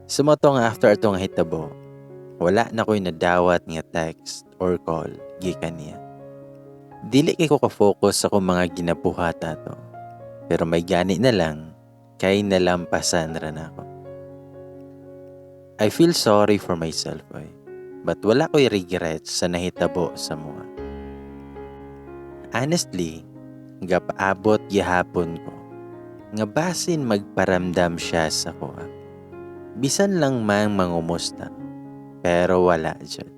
Sa mao to nga after ato nga hitabo, wala na ko'y nadawat nga text or call gikan niya. Dili kay ko ka-focus sa akong mga ginabuhat ato. Pero may gani na lang kay nalampasan ra nako. I feel sorry for myself, oy. But wala ko'y regrets sa nahitabo sa amoa. Honestly, gapaabot gihapon ko nga basin magparamdam siya sa akoa. Bisan lang man mangumusta, pero wala jud.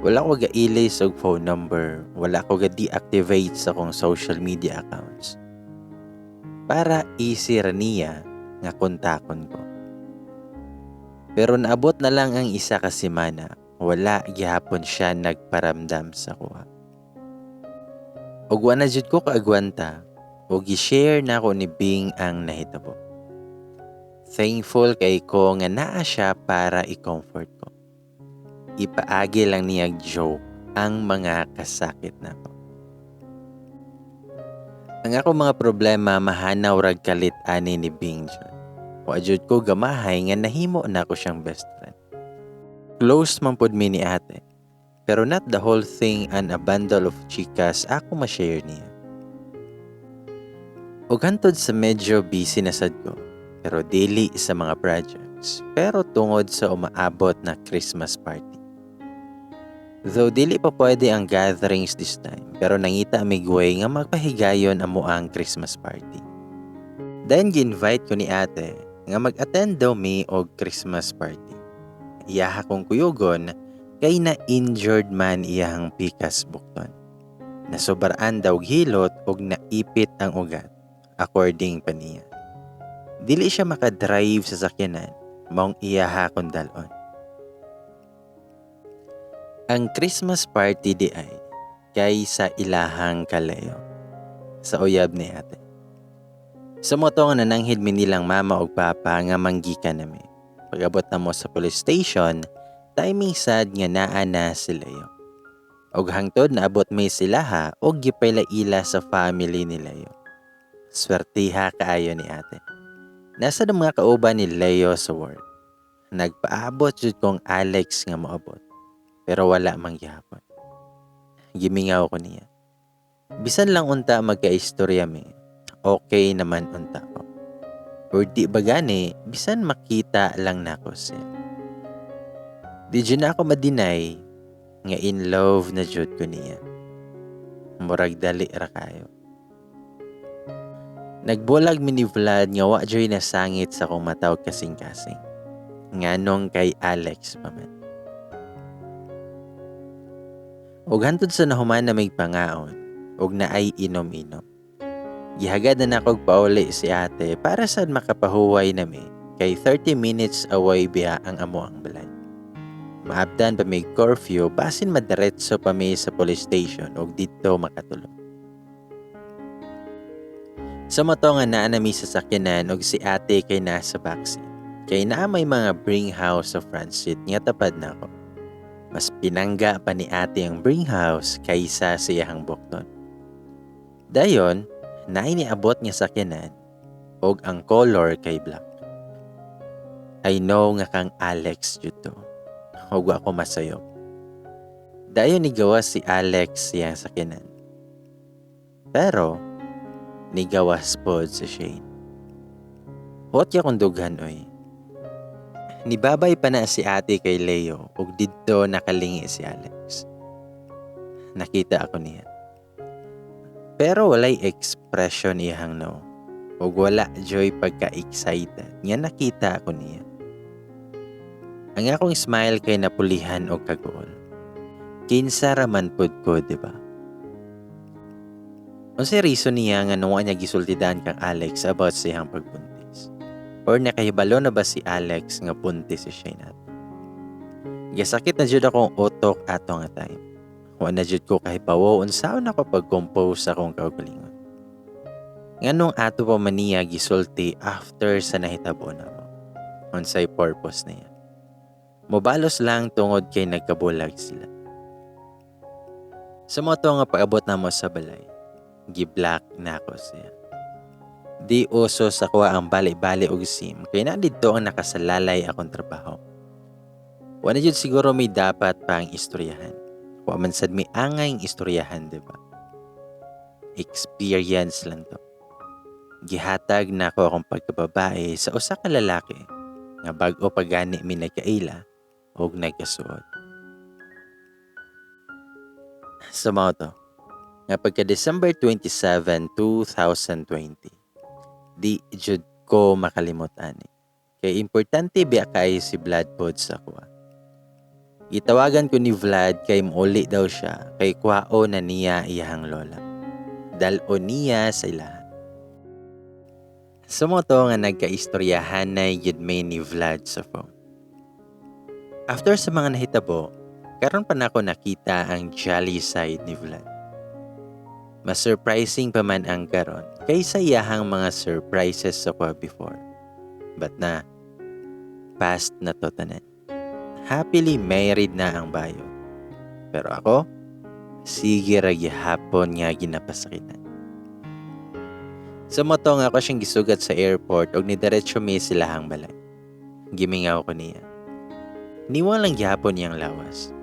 Wala ko ga-ilis og phone number, wala ko ga-deactivate sa akong social media accounts. Para easy ra niya nga kontakon ko. Pero naabot na lang ang 1 ka semana, wala gihapon siya nagparamdam sa akoa. Ug wa na jud ko kaagwanta ug gi-share nako ni Bing ang nahitabo. Thankful kay ko nga naa siya para i-comfort ko. Ipaagi lang niya joke ang mga kasakit nako. Ang ako mga problema mahanaw rag kalit ani ni Bing jud. Wa jud ko gamahay nga nahimo nako siyang best friend. Close man pud mi ni ate. Pero not the whole thing and a bundle of chikas ako ma-share niya. Ug hantod sa medyo busy na sad ko, pero dili sa mga projects, pero tungod sa umaabot na Christmas party. Though dili pa pwede ang gatherings this time, pero nangita mig way nga magpahigayon amo ang Christmas party. Then gi-invite ko ni ate nga mag-attend daw mi og Christmas party. Iyaha kong kuyugon kay na injured man iyahang pikas bukton. Nasobraan daw hilot og naipit ang ugat, according pa niya. Dili siya makadrive sa sakyanan, maong iyaha kong dalon. Ang Christmas party di ay kay sa ilahang ka-Leo, sa uyab ni ate. Sa mao to nga nananghid mi nilang mama og papa nga manggikan nami. Pag-abot namo sa police station, timing sad nga naa na si Leo. Og hangtod naabot mi silaha og gipaila-ila sa family ni Leo. Swertiha kaayo ni ate. Nasa na mga kauban ni Leo sa work. Nagpaabot jud kong Alex nga moabot. Pero wala man gihapon. Gimingaw ko niya. Bisan lang unta magkaistorya mi, okay naman unta ko. Or di ba gani, bisan makita lang nako siya. Di jud na ako ma-deny nga in love na jud ko niya. Murag dali ra kayo. Nagbulag mi ni Vlad nga wa joy nasangit sa akong mata og kasing-kasing. Nganong kay Alex pa man. Og hantod sa nahuman na may pangaon, og naay inom-inom. Gihagad na nako og pauli si ate para sad makapahuway nami kay 30 minutes away biya ang amo ang balay. Maabdan pa may curfew, basin madiretso pa mi sa police station og didto makatulog. Sa mao to nga naa na mi sa sakyanan og si ate kay nasa backseat. Kay naa may mga bring house sa front seat nga tapad nako. Mas pinangga pa ni ate ang bring house kaysa sa iyahang bukton. Dayon, naay niabot nga sakyanan og ang color kay black. I know nga kang Alex jud to. Ug wa ko masayop. Dayon nigawas si Alex siyang sakyanan. Pero nigawas pod si Shane. Hot ya kung dughan oy. Nibabay pa na si ate kay Leo ug didto nakalingi si Alex. Nakita ako niya. Pero walay expression iyahang no. Ug wala joy pagka-excited nga nakita ako niya. Ang akong smile kay napulihan og kaguol. Kinsa ra man pud ko, di ba? Unsay reason niya nga wa niya gisultidan kang Alex about sa iyang pagbuntis? Or nakahibalo na ba si Alex nga buntis si Shane ato? Gasakit na jud akong utok ato nga time. Wa na jud ko kahibawo unsaon ako pag-compose sa akong kaugalingon. Nganong ato pa man niya gisulti after sa nahitabo namo? Unsay purpose niya? Mobalos lang tungod kay nagkabulag sila. Sa mao to nga paabot namo sa balay, gi-block nako siya. Di uso sa kuha ang bali-bali og SIM kay naa didto ang nakasalalay akong trabaho. Wa na jud siguro may dapat pa ang istoryahan. Wa man sad may angay istoryahan, di ba? Experience lang to. Gihatag na ako akong pagkababae sa usa ka lalaki nga bag-o pa gani mi nagkaila og nagkasuod. Sa mao to, nga pagka December 27, 2020, di jud ko makalimot ani. Kay importante biya kay si Vlad pod sa akoa. Gitawagan ko ni Vlad kay muuli daw siya kay kuhao na niya iyahang lola. Dal-o niya sa ilaha. Sa mao to nga nagkaistoryahan na gyud may ni Vlad sa phone. After sa mga nahitabo, karon pa nako nakita ang jolly side ni Vlad. Mas surprising pa man ang karon kaysa iyahang mga surprises sa kwa before. But na, past na to tanan. Happily married na ang bayo. Pero ako, sige ra gihapon nga ginapasakitan. Sa mao to nga ako siyang gisugat sa airport og nidiretso mi silahang balay. Gimingaw ko niya. Niwang lang gihapon niyang lawas.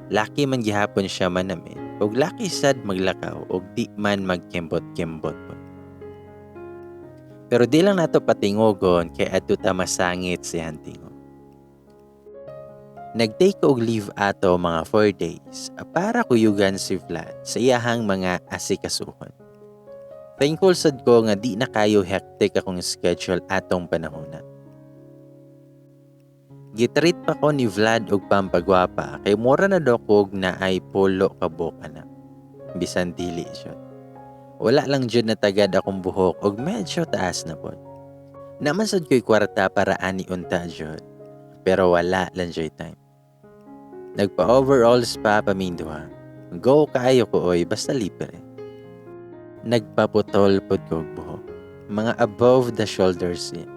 Laki man gihapon siya manamit og laki sad maglakaw og di man magkembot-kembot po. Pero di lang nato patingogon kay adto ta masangit siyang tingog. Nag-take og leave ato mga 4 days para kuyugan si Vlad sa iyahang mga asikasuhon. Thankful sad ko nga di na kayo hectic akong schedule atong panahona. Gitreat pa ko ni Vlad og pampagwapa kay mura na daw kog naay 10 ka buok ana. Bisan dili jud. Wala lang jud natagad akong buhok og medyo taas na pod. Naman sad ko'y kwarta para ani unta jud. Pero wala lang jud time. Nagpa-overall spa pa ming duha. Go kaayo ko oy, basta libre. Nagpaputol pod ko og buhok. Mga above the shoulders siya.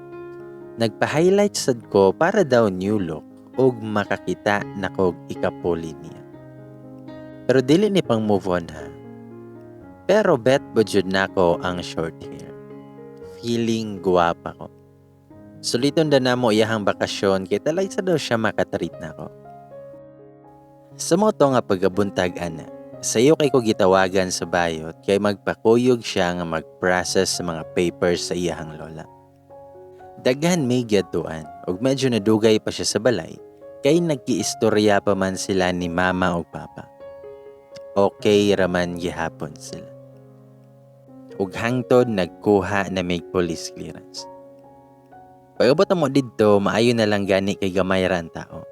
Nagpa-highlight sad ko para daw new look ug makakita na kog ikapuli niya. Pero dili ni pang move on ha. Pero bet po jud nako ang short hair. Feeling guwapa ko. Suliton da namo iyahang bakasyon kay talay sa daw siya makatreat nako. Sa mao to nga pagabuntag ana, sayo kay ko gitawagan sa bayot kay magpakuyog siya nga mag-process sa mga papers sa iyahang lola. Daghan may giadtuan ug medyo nadugay pa siya sa balay kay nagkiistorya pa man sila ni mama ug papa. Okay raman gihapon sila. Ug hangtod nagkuha na may police clearance. Pag-abot mo didto, maayo na lang gani kay gamay ra ang tao.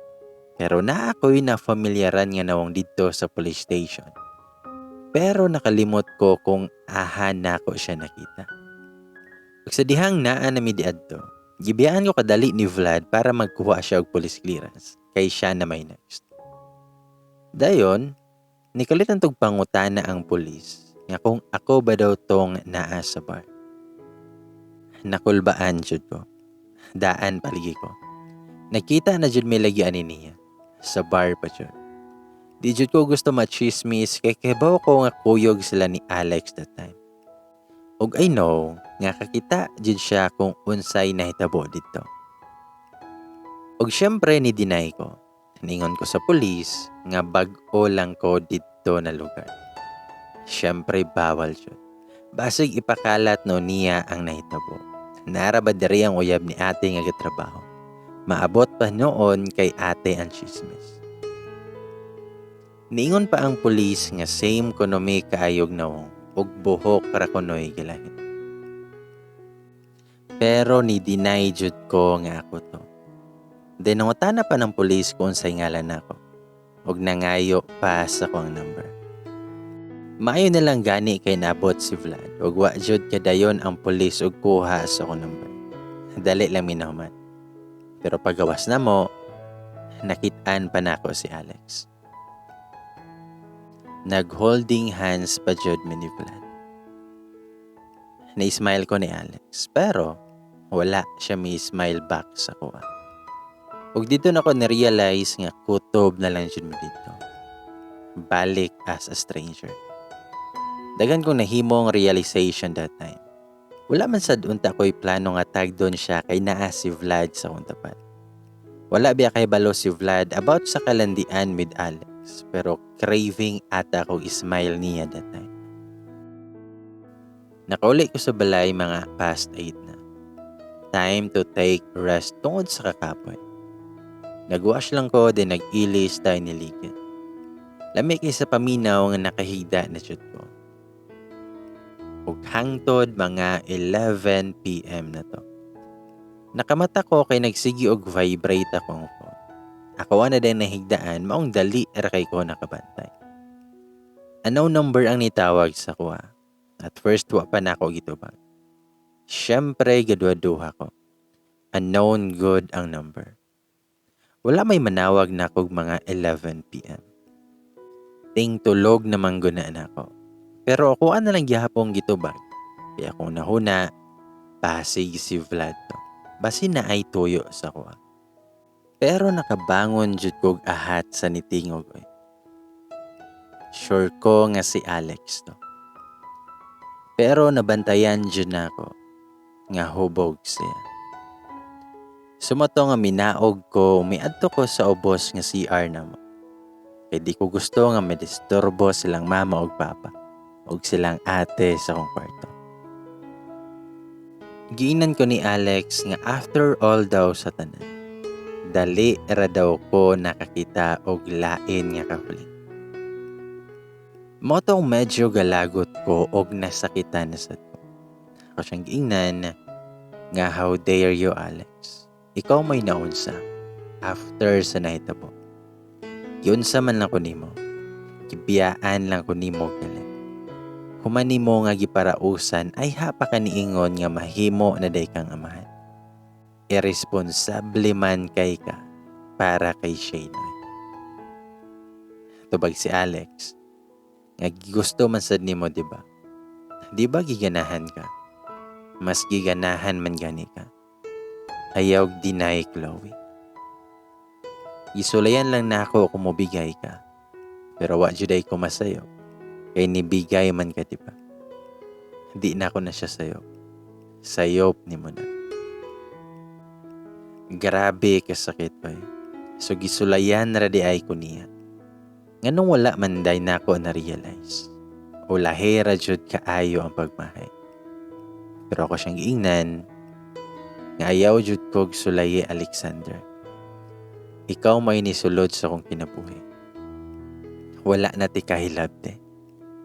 Pero naa ko'y na familiaran nga nawong didto sa police station. Pero nakalimot ko kung aha nako siya nakita. Ug sa dihang naa na mi diadto, gibiyaan ko kadali ni Vlad para magkuha siya og police clearance kay siya na may next. Dayon, nikalitan tog pangutana ang pulis nga kung ako ba daw tong naa sa bar. Nakulbaan jud ko. Daan paligi ko. Nakita na jud may lagi ani niya. Sa bar pa jud. Di jud ko gusto machismis kay kibaw ko nga kuyog sila ni Alex that time. Ug I know nga kakita jud siya kung unsay nahitabo didto. Ug syempre ni deny ko. Ningon ko sa pulis nga bag-o lang ko didto na lugar. Syempre bawal jud. Basig ipakalat no niya ang nahitabo. Nara ba diri ang uyab ni ate nga gatrabaho? Maabot pa noon kay ate ang chismis. Niingon pa ang pulis nga same kuno mi kaayog nawong ug buhok ra kunoy gilahin. Pero ni deny jud ko nga ako to. Then nangutana pa ng pulis kung unsay ngalan nako ug nangayo pa sa akong number. Maayo na lang gani kay naabot si Vlad ug wa jud kadayon ang pulis og kuha sa akong number. Dali lang minahuman. Pero pagawas na mo, nakit-an pa nako si Alex. Nag-holding hands pa jud mi ni Vlad. Na-smile ko ni Alex pero wala siya may smile back sa kuha. Ug dito na ko na-realize nga kutob na lang jud mi dito. Balik as a stranger. Daghan kong nahimong realization that time. Wala man sad unta ko'y plano nga tagdon siya kay naa si Vlad sa akong tapat. Wala biya kahibalo si Vlad about sa kalandian with Alex, pero craving ata ko smile niya that time. Nakauli ko sa balay mga past 8 na. Time to take rest tungod sa kakapoy. Nagwash lang ko, then nag-ilis tayo niligid. Lami kay sa paminaw nga nakahigda na jud ko. Ug hangtod mga 11 p.m. na to. Nakamata ko kay nagsigi og vibrate akong phone. Ako na din nahigdaan, maong dali ra kay ko nakabantay. Unknown number ang nitawag sa kuha. At first, wa pa nako gitubag. Siyempre, gadwa-duha ko. Unknown gud ang number. Wala may manawag na kog mga 11 p.m. Ting tulog naman guna nako. Pero ako na lang gihapong gitubag. Kaya kung nahuna, pasig si Vlad to. Basi na ay tuyo sa kuha. Pero nakabangon jud kog ahat sa nitingog oy. Sure ko nga si Alex to. Pero nabantayan jud nako nga hubog siya. Sumato nga minaog ko, miadto ko sa ubos nga CR namo. Kay di ko gusto nga madisturbo silang mama ug papa ug silang ate sa akong kwarto. Giingnan ko ni Alex nga after all daw sa tanan, dali ra daw ko nakakita og lain nga kahulit. Mao tong medyo galagot ko og nasakitan na sad ko. Ako siyang giingnan nga, "How dare you, Alex? Ikaw may naunsa after sa nahitabo. Giunsa man lang ko nimo. Gibiyaan lang ko nimo gali. Human nimo nga giparausan ay hapa ka niingon nga mahimo na day kang amahan. Irresponsable man kay ka para kay Shane." Tubag si Alex nga gusto man sad nimo, di ba? Di ba giganahan ka? Mas giganahan man gani ka. Ayaw deny, Chloe. Gisulayan lang nako kung mobigay ka. Pero wa juday ko masayo. Kay nibigay man ka, di ba? Di na ako na siya sayo. Sayop nimo na." Grabe kasakit pa eh. So gisulayan ra di ay ko niya. Nganong wala man day nako na realize? O lahera jud kaayo ang pagmahay. Pero ako siyang giingnan nga ayaw jud kog sulayi, Alexander. Ikaw may nisulod sa akong kinabuhi. Wala na ti kahilabte.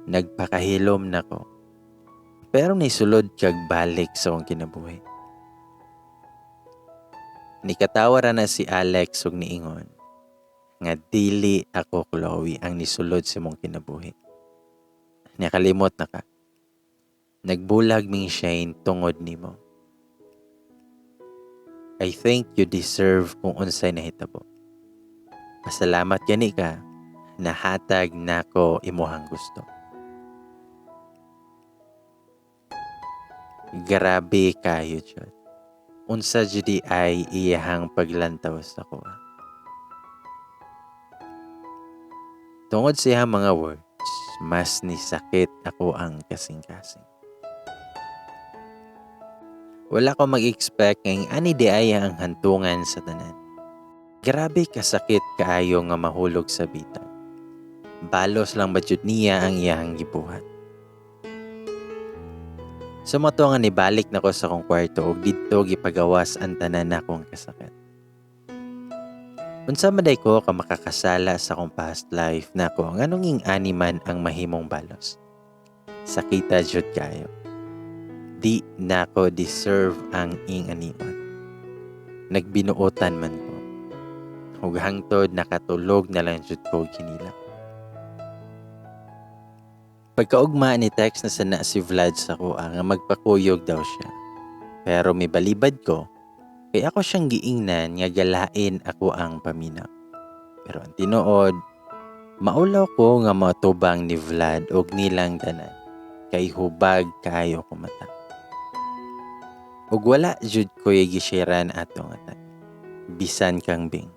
Nagpakahilom na ko. Pero nisulod kag balik sa akong kinabuhi. Nikatawa ra na si Alex ug niingon nga dili ako, Chloe, ang nisulod sa imong kinabuhi. Nakalimot na ka. Nagbulag ming Shane tungod nimo. I think you deserve kung unsay nahitabo. Pasalamat gani ka nahatag nako imuhang gusto. Grabe kayo jud. Unsa jud ay iyahang paglantaw sa kuha. Tungod sa iyang mga words, mas nisakit ako ang kasing-kasing. Wala ko mag-expect ngayong ani di ay ang hantungan sa tanan. Grabe kasakit kaayo nga mahulog sa bitag. Balos lang ba jud niya ang iyang gibuhat. Sumato nga nibalik nako sa akong kwarto ug didto gipagawas ang tanan nakong kasakit. Unsa man day ko ka makakasala sa akong past life nako, nganong ing-ani man ang mahimong balos? Sakita jud kayo. Di nako deserve ang ing-anion. Nagbinuotan man ko. Ug hangtod nakatulog na lang jud ko kinila. Pagkaugma ni text na sana si Vlad sa kuha nga magpakuyog daw siya. Pero may balibad ko, kay ako siyang giingnan nga galain ako ang paminaw. Pero ang tinuod, maulaw ko nga matubang ni Vlad og nilang tanan, kay hubag kaayo ko mata. Ug wala jud ko'y gisharean ato nga time. Bisan kang Bing.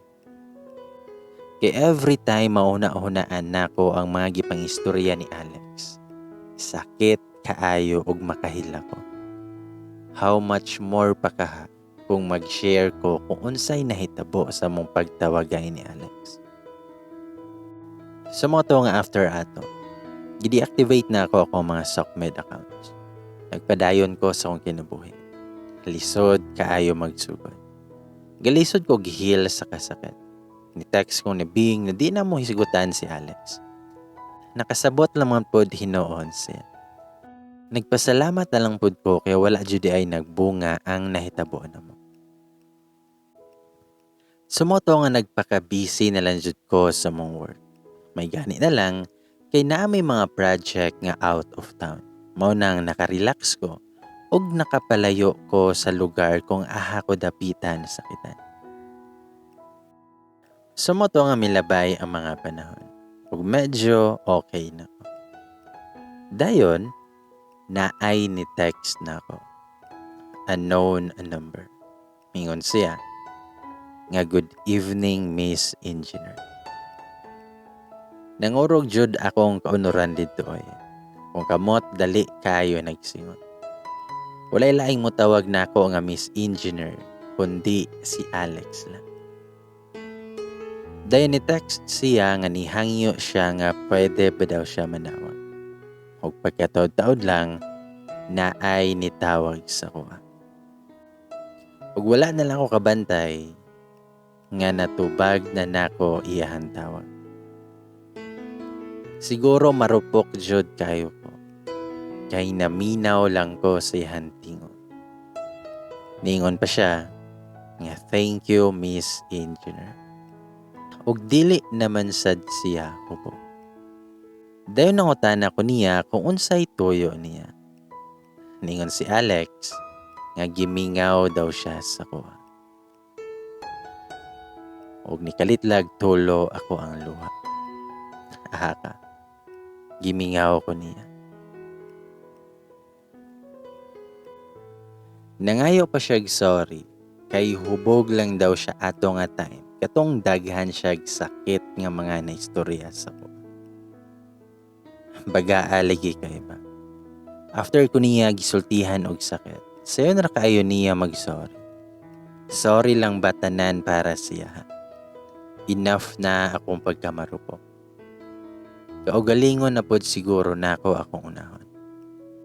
Kay every time mauna-unaan nako ang mga gipangistorya ni Alex, sakit kaayo og makahila ko. How much more pa kaha kung mag-share ko kung unsay nahitabo sa mong pagtawagay ni Alex. Sa mao to nga after ato, gi-deactivate nako akong mga SOCMED accounts. Nagpadayon ko sa akong kinabuhi. Lisod kaayo magsugod. Galisod ko gihil sa kasakit. Ni-text ko ni Bing na di na mo hisgutan si Alex. Nakasabot lamang pod hinuon siya. Nagpasalamat na lang pod ko kaya wala jud ay nagbunga ang nahitabo namo. Sa mao to nga nagpaka-busy na lang jud ko sa mong work. May gani na lang kay naa may mga project nga out of town. Mao nang nakarelax ko ug nakapalayo ko sa lugar kung aha ko dapitan sakitan. Sa mao to nga milabay ang mga panahon ug medyo okay na ko. Dayon, naay ni text nako. Unknown number. Mingon siya nga, "Good evening, Miss Engineer." Nangurog jud akong kaunuran didto oy. Kung kamot dali kayo nagsingot. Walay laing motawag nako nga Miss Engineer kundi si Alex lang. Dayon ni text siya nga nihangyo siya nga pwede ba daw siya manawag. Ug pagkataod-taod lang naay nitawag sa kuha. Ug wala na lang ko kabantay nga natubag na nako iyahang tawag. Siguro marupok jud kayo ko. Kay naminaw lang ko sa iyahang tingog. Ningon pa siya nga, "Thank you, Miss Engineer." Ug dili naman sad siya hubog. Dayon nangutana ko niya kung unsay tuyo niya. Ningon si Alex nga gimingaw daw siya sa kuha. Ug nikalitlag tulo ako ang luha. Aha ka. Gimingaw ko niya. Nangayo pa siya'g sorry kay hubog lang daw siya ato nga time katong daghan siya'g sakit nga mga naistorya sa ko. Bagaa lagi kay ba. After ko niya gisultihan og sakit, sayon ra kaayo niya mag-sorry. Sorry lang ba tanan para siya? Enough na akong pagkamarupok. Kaugalingon na pod siguro nako akong unahon.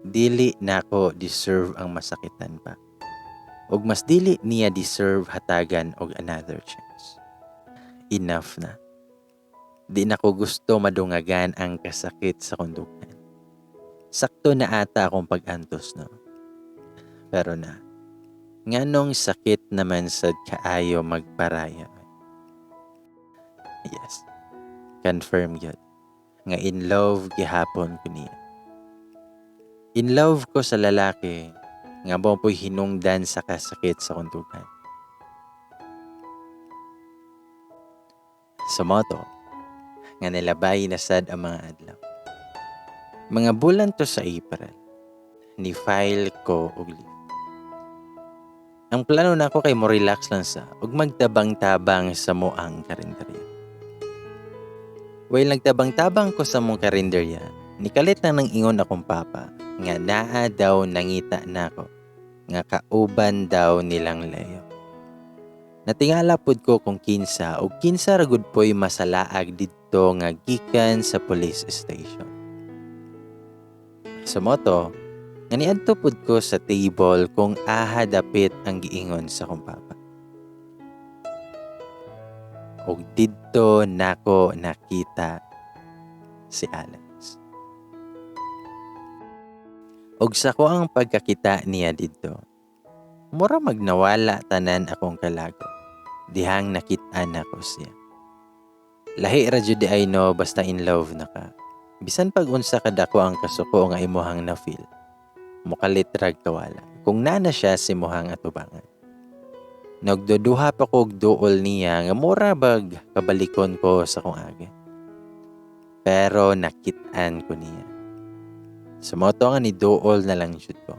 Dili nako deserve ang masakitan pa. Og mas dili niya deserve hatagan og another chance. Enough na. Di nako gusto madungagan ang kasakit sa konduktan. Sakto na ata akong pag-antos, no. Pero na, nganong sakit naman sad kaayo magparaya. Yes, confirm yun. Nga in love gihapon ko niya. In love ko sa lalaki nga mao po'y hinungdan sa kasakit sa kundugan. Sa mao to, nga nilabay na sad ang mga adlaw. Mga bulan to sa April, ni-file ko og leave. Ang plano nako kay mo relax lang sa ug magtabang-tabang sa moang karinderya. While nagtabang-tabang ko sa mong karinderya, nikalit lang nang ingon akong papa nga naa daw nangita nako nga kauban daw nilang Leo. Natingala pud ko kung kinsa ug kinsa ra gud po'y masalaag didto nga gikan sa police station. Sa moto, nga niadto pud ko sa table kung aha dapit ang giingon sa akong papa. Ug didto nako nakita si Alex. Ug sa ko ang pagkakita niya didto, mura magnawala tanan akong kalago. Dihang nakit-an nako siya. Lahi ra jud ay no basta in love na ka. Bisan pag unsa ka dako ang kasuko nga imuhang na-feel, mukalit rag kawala kung nana siya sa imuhang atubangan. Nagduduha pa kog duol niya nga mura bag kabalikon ko sa kong agi. Pero nakit-an ko niya. Sa mao to nga ni duol na lang jud ko.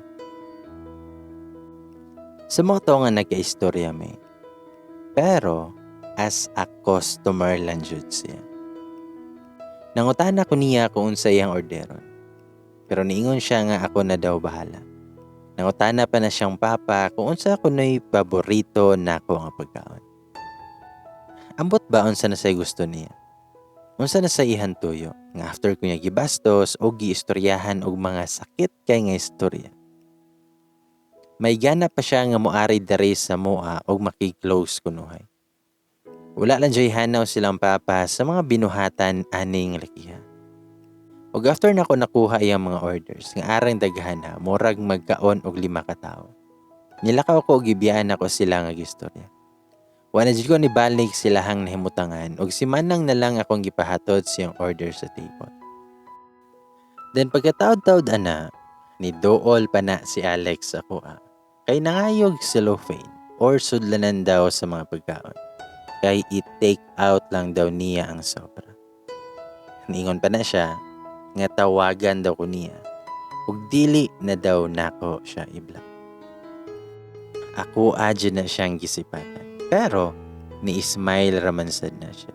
Sa mao to nga nagkaistorya mi. Pero as a customer lang jud siya. Nangutana ko niya kung unsa iyang orderon. Pero niingon siya nga ako na daw bahala. Nangutana pa na siyang papa kung unsa kuno'y paborito nako nga pagkaon. Ambot ba unsa na say gusto niya? Unsa na sa ihang tuyo nga after ko niya gibastos o giistoryahan og mga sakit kay nga istorya. May gana pa siya nga moari diri sa moa og makig-close kunuhay. Wala lang joy hanaw silang papa sa mga binuhatan aning lakiha. Ug after nako nakuha iyang mga orders nga arang daghan na, murag magkaon og 5 ka tawo. Nilakaw ko og gibiyaan nako sila nga gistorya. Wa na jud ko nibalik silahang nahimutangan og si Manang na lang akong gipahatod siyang order sa table. Then pagkataod-taod ana, ni dool pa na si Alex sa akoa. Kay nangayog cellophane or sudlanan daw sa mga pagkaon. Kay i-take out lang daw niya ang sobra. Niingon pa na siya nga tawagan daw ko niya ug dili na daw nako siya i-block. Ako adyo na siyang gisipatan. Pero ni-smile raman sad na siya.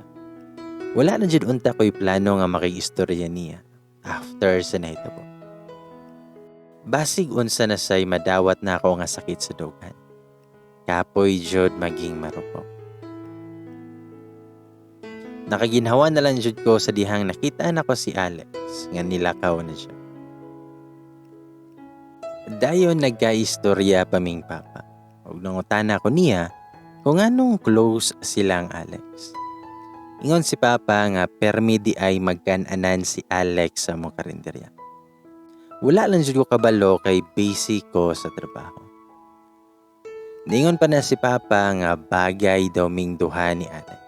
Wala na jud unta ko'y plano nga makig-istorya niya after sa nahitabo. Basig unsa na say madawat na ako nga sakit sa dughan. Kapoy jud maging marupok. Nakaginhawa na lang jud ko sa dihang nakita nako si Alex nga nilakaw na siya. Dayon nagkaistorya pa ming papa. Ug nangutana ko niya kung anong close silang Alex. Ingon si Papa nga permi di ay magkananan si Alex sa mong karinderya. Wala lang jud ko kabalo kay busy ko sa trabaho. Ningon pa na si Papa nga bagay daw ming duha ni Alex.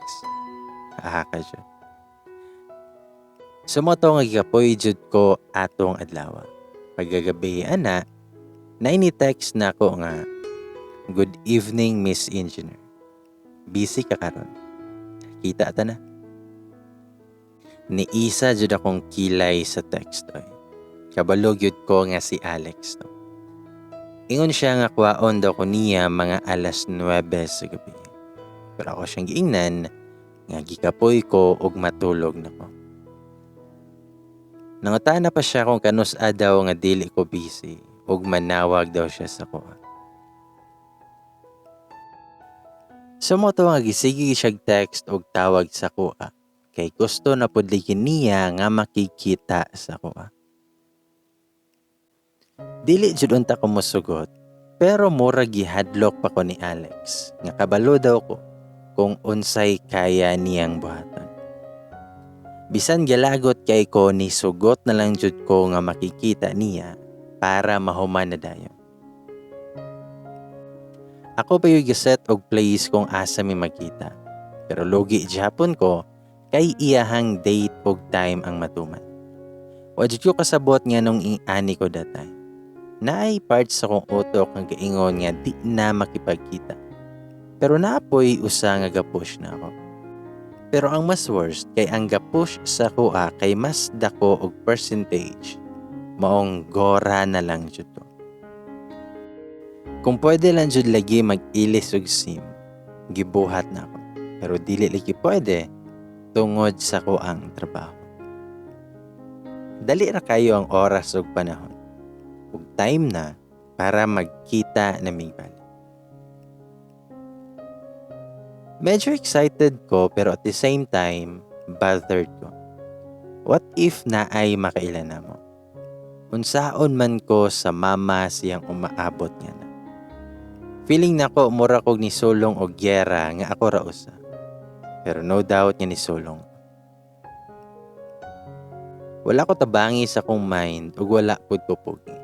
Aha ka jud. Sumoto nga gikapoy jud ko atong adlaw. Pagkagabi ana, naini-text na ako nga, "Good evening, Miss Engineer. Busy ka karon? Kita ta na." Niisa jud akong kilay sa text oy. Kabalo gyud ko nga si Alex to. Ingon siya nga kwaon daw ko niya mga 9:00 sa gabi. Pero ako siyang giingnan nga gikapoy ko og matulog na ko. Nangutana pa siya kung kanus-a daw nga dili ko busy ug manawag daw siya sa kuha. Sumoto nga gisigi siyag text og tawag sa kuha kay gusto na pud lagi niya nga makikita sa kuha. Dili jud unta ko mosugot, pero mura gihadlok pa ko ni Alex nga kabalo daw ko kung unsay kaya niyang buhaton. Bisan galagot kay ko, ni sugot na lang jud ko nga makikita niya para mahuman na dayon. Ako pa yung giset og place kung asa mi magkita. Pero lugi Japon ko kay iyahang date og time ang matuman. Wa jud ko kasabot nga nung ani ko that time. Naay part sa akong utok nga gaingon nga di na makipagkita. Pero naapoy usa nga gapush na ako. Pero ang mas worst kay ang gapush sa kuha kay mas dako og percentage. Maong gora na lang jud ko. Kung pwede lang jud lagi mag-ilis og SIM, gibuhat na ako. Pero dili lagi pwede tungod sa kuang trabaho. Dali ra kayo ang oras ug panahon. Ug time na para magkita na migbalik. Medyo excited ko pero at the same time, bothered ko. What if naay makaila na mo? Unsaon man ko sa mama siyang umaabot nga na. Feeling nako mura kog nisulong og gyera nga ako ra usa. Pero no doubt nga nisulong. Wala ko tabangi sa akong mind ug wala pud ko pugi.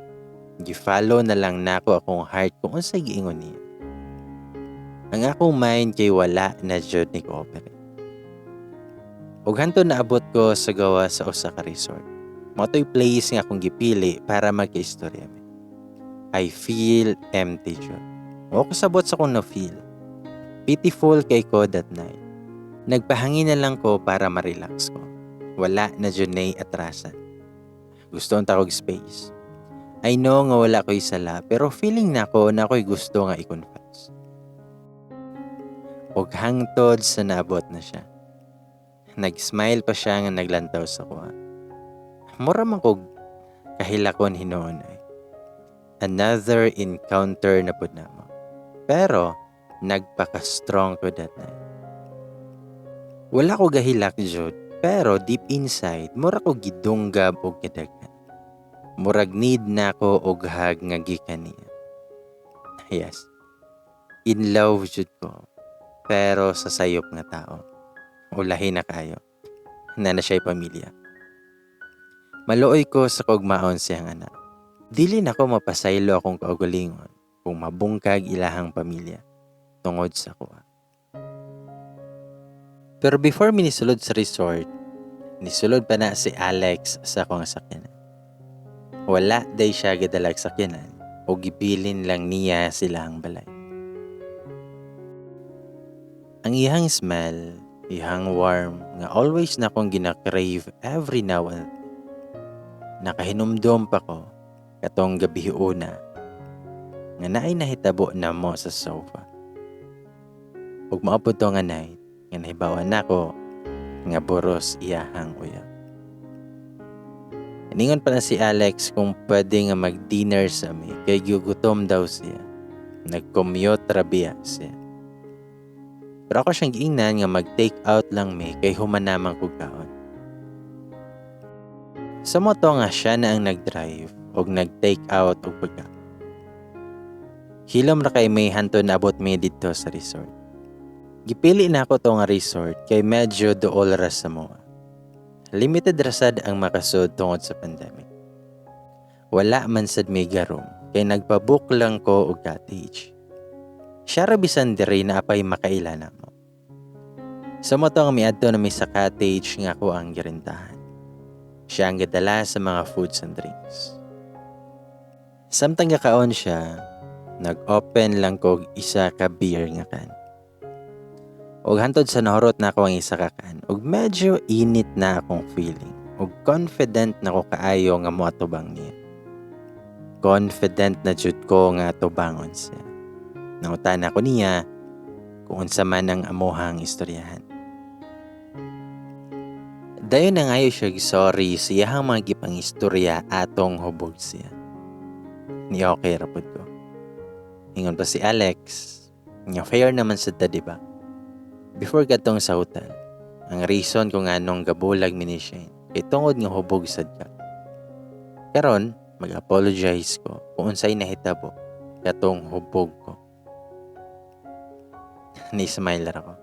Gi-follow na lang nako akong heart kung unsay giingon niya. Ang akong mind kay wala na jud ni cooperate. Ug hantod naabot ko sa gawa sa usa ka resort. Mao to'y place nga akong gipili para magkaistorya mi. I feel empty jud. Wa ko sabot sa akong na-feel. Pitiful kay ko that night. Nagpahangin na lang ko para ma-relax ko. Wala na jud nay atrasan. Gusto ang takog space. I know nga wala ko'y sala pero feeling nako na ako'y gusto nga i-confess. Og hangtod sa naabot na siya. Nag-smile pa siya nga naglantaw sa kuha. Mura man kog kahilakon hinuon ay. Another encounter na pud namo. Pero nagpaka-strong ko that night. Wala ko gahilak jud, pero deep inside mura ko gidunggab og kadaghan. Murag need na ko og hug nga gikan niya. Yes. In love jud ko. Pero sa sayop nga tao. Ulahi na kayo. Na na siya'y pamilya. Maluoy ko sa kaugmaon siyang anak. Dili na ko mapasaylo akong kaugalingon kung mabungkag ilahang pamilya tungod sa kuha. Pero before mi nisulod sa resort, nisulod pa na si Alex sa akong sakyanan. Wala day siya gadalag sakyanan o gibilin lang niya sila ang balay. Ang iyang smell, iyang warm, nga always na akong gina-crave every now and then. Nakahinumdom pa ko katong gabi una nga naay nahitabo namo sa sofa. Ug mao pud to nga night nga nahibaw-an nako nga buros iyahang uyab. Ningon pa na si Alex kung pwede nga mag-dinner sa mi kay gigutom daw siya. Nag-commute ra biya siya. Pero ako siyang giingnan nga mag-take out lang mi kay human naman kog kaon. Sa mao to nga siya na ang nag-drive og nag-take out og pagkaon. Hilom ra kay may hantod naabot mi didto sa resort. Gipili na ako to nga resort kay medyo duol ra sa moa. Limited ra sad ang makasud tungod sa pandemic. Wala man sad may room kay nagpa-book lang ko og cottage. Siya ra bisan diri na apay makaila namo. Sa mao to nga miadto na mi sa cottage nga ako ang girentahan. Siya ang gadala sa mga foods and drinks. Samtang gakaon siya, nag-open lang ko og isa ka beer nga can. Og hantod sa nahurot na ako ang isa ka can, og medyo init na akong feeling. Og confident na ko kaayo nga moatubang niya. Confident na jud ko nga atubangon siya. Nangutana ko niya kung unsa man ang amuhang istoryahan. Dayon nangayo siya sorry sa iyahang mga gipangistorya atong hubog siya. Ni okay ra pud ko. Ingon pa si Alex, nga fair naman sad ta, di ba? Before kadtong sa hotel, ang reason kung anong gabulag mi ni Shane, kay tungod nga hubog sad ka. Karon, mag-apologize ko kung unsay nahitabo katong hubog ko. Ni-smile ra ko.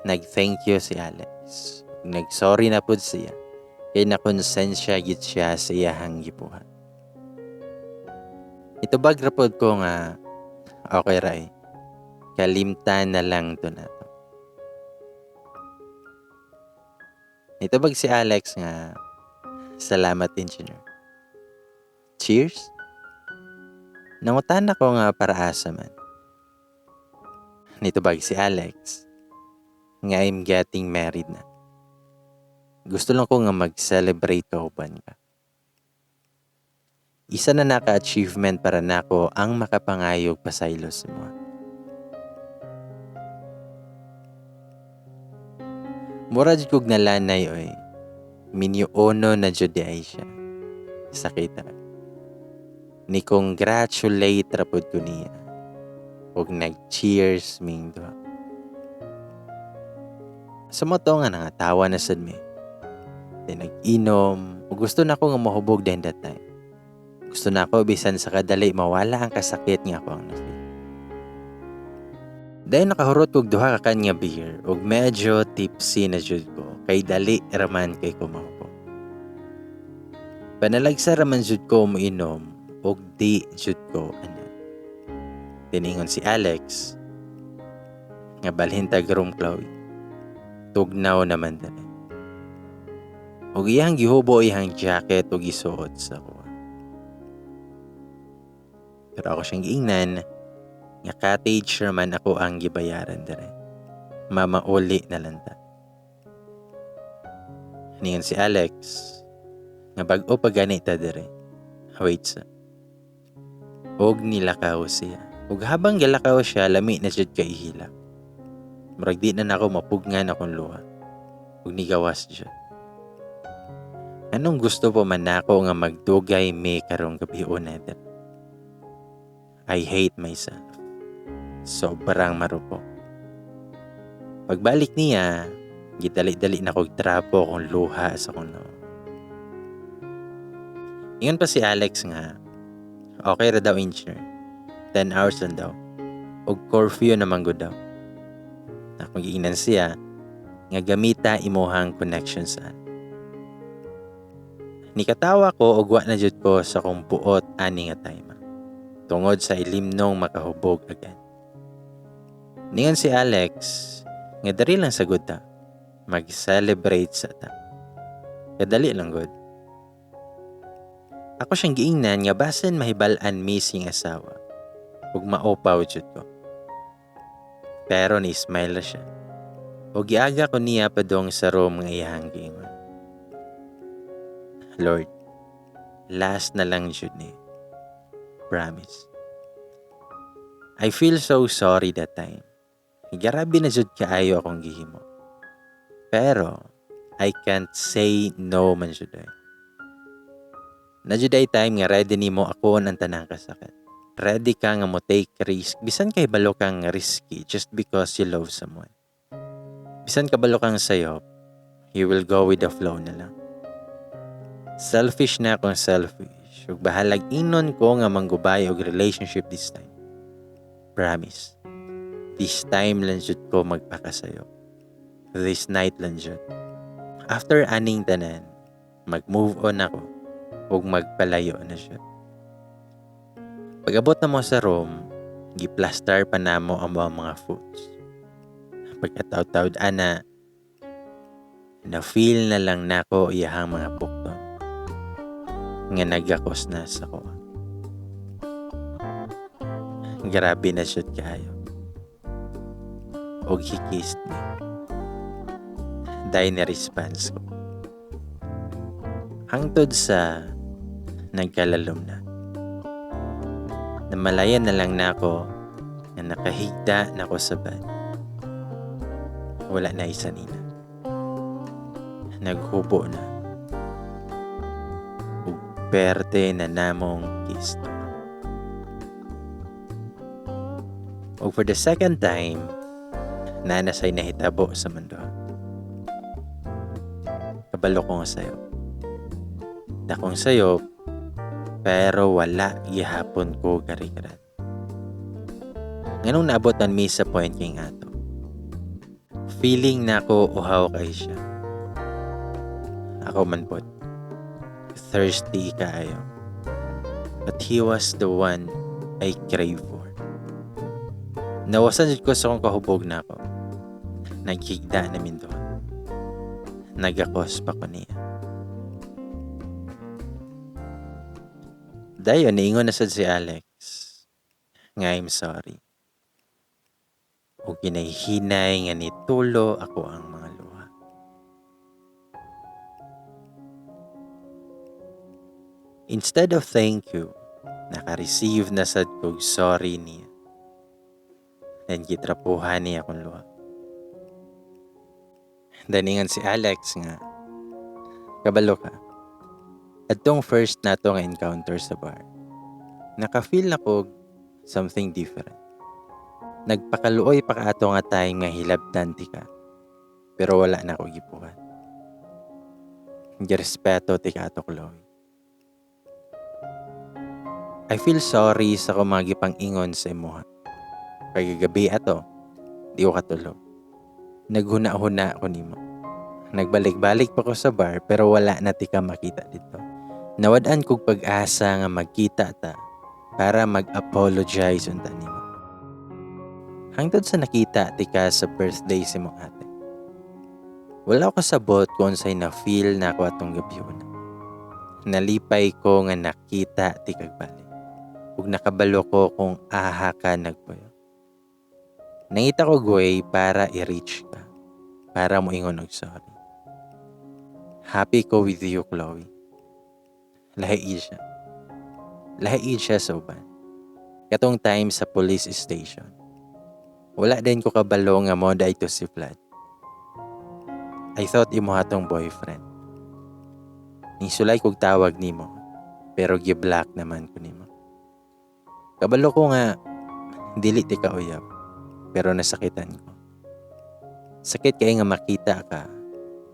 Nag-thank you si Alex. Nag-sorry na pud siya. Kay nakonsensya gid siya sa iyahang gibuhat. Itubag ra pod ko nga okay ra eh. Kalimtan na lang to nato. Nitubag si Alex nga salamat, engineer. Cheers. Nangutan ako nga para asa man. Nitubag si Alex nga I'm getting married na. Gusto lang ko nga mag-celebrate kauban ka. Isa na naka-achievement para nako ang makapangayog pasaylo sa mga. Mura jud kog nalanay oy. Minyo uno na jud di ay siya. Sakit ra. Ni congratulate ra pud ko niya. Og nag-cheers ming duha. Sa mo to nga nangatawa na sad mi. Then nag-inom. Ug gusto na ko nga mahubog din that time. Gusto na ako bisan sa kadali mawala ang kasakit nga ako ang na-feel. Dahil nakahurot kog duha ka kan nga beer ug medyo tipsy na jud ko kay dali raman kay ko mahubog. Panalagsa raman jud ko moinom ug di jud ko ana. Tiningon si Alex nga balhin tag room, Chloe. Tugnaw naman dali. Ug iyang gihubo iyang jacket ug gisuot sa kuha. Pero ako siyang giingnan nga cottage raman ako ang gibayaran dire. Mamauli na lang ta. Ningon si Alex nga bag-o pa gani ta dire. Wait sa. Og nilakaw siya. Ug habang gilakaw siya, lami na jud kay ihilak. Murag di na nako mapugnan akong luha. Ug nigawas jud. Anong gusto po man nako nga magdugay mi karong gabi natin. I hate myself. Sobrang marupok. Pagbalik niya, gidali-dali na kog trapo kong luha sa akong noo. Ingon pa si Alex nga, okay ra daw, engineer. 10 hours lang daw. Og curfew naman gud daw. Akong giingnan siya nga gamita imuhang connection sa. Nikatawa ko og wa na jud ko sa akong buot ani nga time. Tungod sa ilimnong makahubog agad. Ningon si Alex nga diri lang sa gud ta. Mag-celebrate sa ta. Kadali lang gud. Ako siyang giingnan nga basin mahibal-an mi sing asawa ug maupaw jud ko. Pero ni smile ra siya. Ug giaga ko niya padong sa room nga iyang giingon. Lord, last na lang jud ni. Promise. I feel so sorry that time. Grabe na jud kaayo akong gihimo. Pero, I can't say no man jud ay. Na jud ay time nga ready nimo ako ang tanang kasakit. Ready ka nga mo take risk bisan kay balo kang risky just because you love someone. Bisan kabalo kang sayop, you will go with the flow na lang. Selfish na akong selfish. Ug bahalag inon ko nga manggubay og relationship this time. Promise. This time lang jud ko magpakasayo. This night lang jud. After aning tanan, mag-move on ako ug magpalayo na siya. Pag-abot na mo sa room, gi-plaster pa namo ang mga foods. Pagkataw-tawd ana, na-feel na lang nako iyahang mga pukton nga nagakos na sa kuha. Grabe na shoot kayo. Og he kissed me. Dahil na response ko. Hangtod sa nagkalalom na. Namalayan na lang nako nga nakahigda na ko sa bed. Wala na isa nina. Naghubo na. Ug perte na namong kiss. Ug for the second time, nanasay nahitabo sa mundo. Kabalo ko nga sayo. Dakong sayo, pero wala gihapon ko garigaran. Nganong naabotan mi sa point king ato. Feeling na ako uhaw kay siya. Ako man pod. Thirsty kaayo. But he was the one I crave for. Nawasan jud ko sa akong kahubog na ako. Naghigda na min doon. Nagakos pa ko niya. Dayon, niingon na sad si Alex nga I'm sorry. O ginahinay nga nitulo ako ang mga luha. Instead of thank you, naka-receive na sad kog sorry niya. Then gitrapuhan niya akong luha. Daningan si Alex nga, kabalo ka. Adtong first nato nga encounter sa bar, naka-feel na ko something different. Nagpakaluoy pa ka ato nga time nga hilabtan ti ka. Pero wala na ako gibuhat. Girespeto ti ka ato, Chloe. I feel sorry sa akong mga gipang-ingon sa imuha. Pagkagabi ato, di ko katulog. Naghuna-huna ko nimo. Nagbalik-balik pa ko sa bar pero wala na ti ka makita dito. Nawad-an kog pag-asa nga magkita ta para mag-apologize unta nimo. Hangtod sa nakita ti ka sa birthday si mong ate. Wala ko kasabot kung unsay na-feel na ako atong gabi una. Nalipay ko nga nakita ti kagbalik. Ug nakabalo ko kung aha ka nagpuyo. Nangita ko way para i-reach ka. Para mo ingon og sorry. Happy ko with you, Chloe. Lahi siya. Lahi siya sa uban. Katong time sa police station. Wala din ko kabalo nga mo ito si Vlad. I thought imo hatong boyfriend. Nisulay kog tawag nimo, pero gi-block naman ko nimo. Kabalo ko nga dili ti ka uyab, pero nasakitan ko. Sakit kay nga makita ka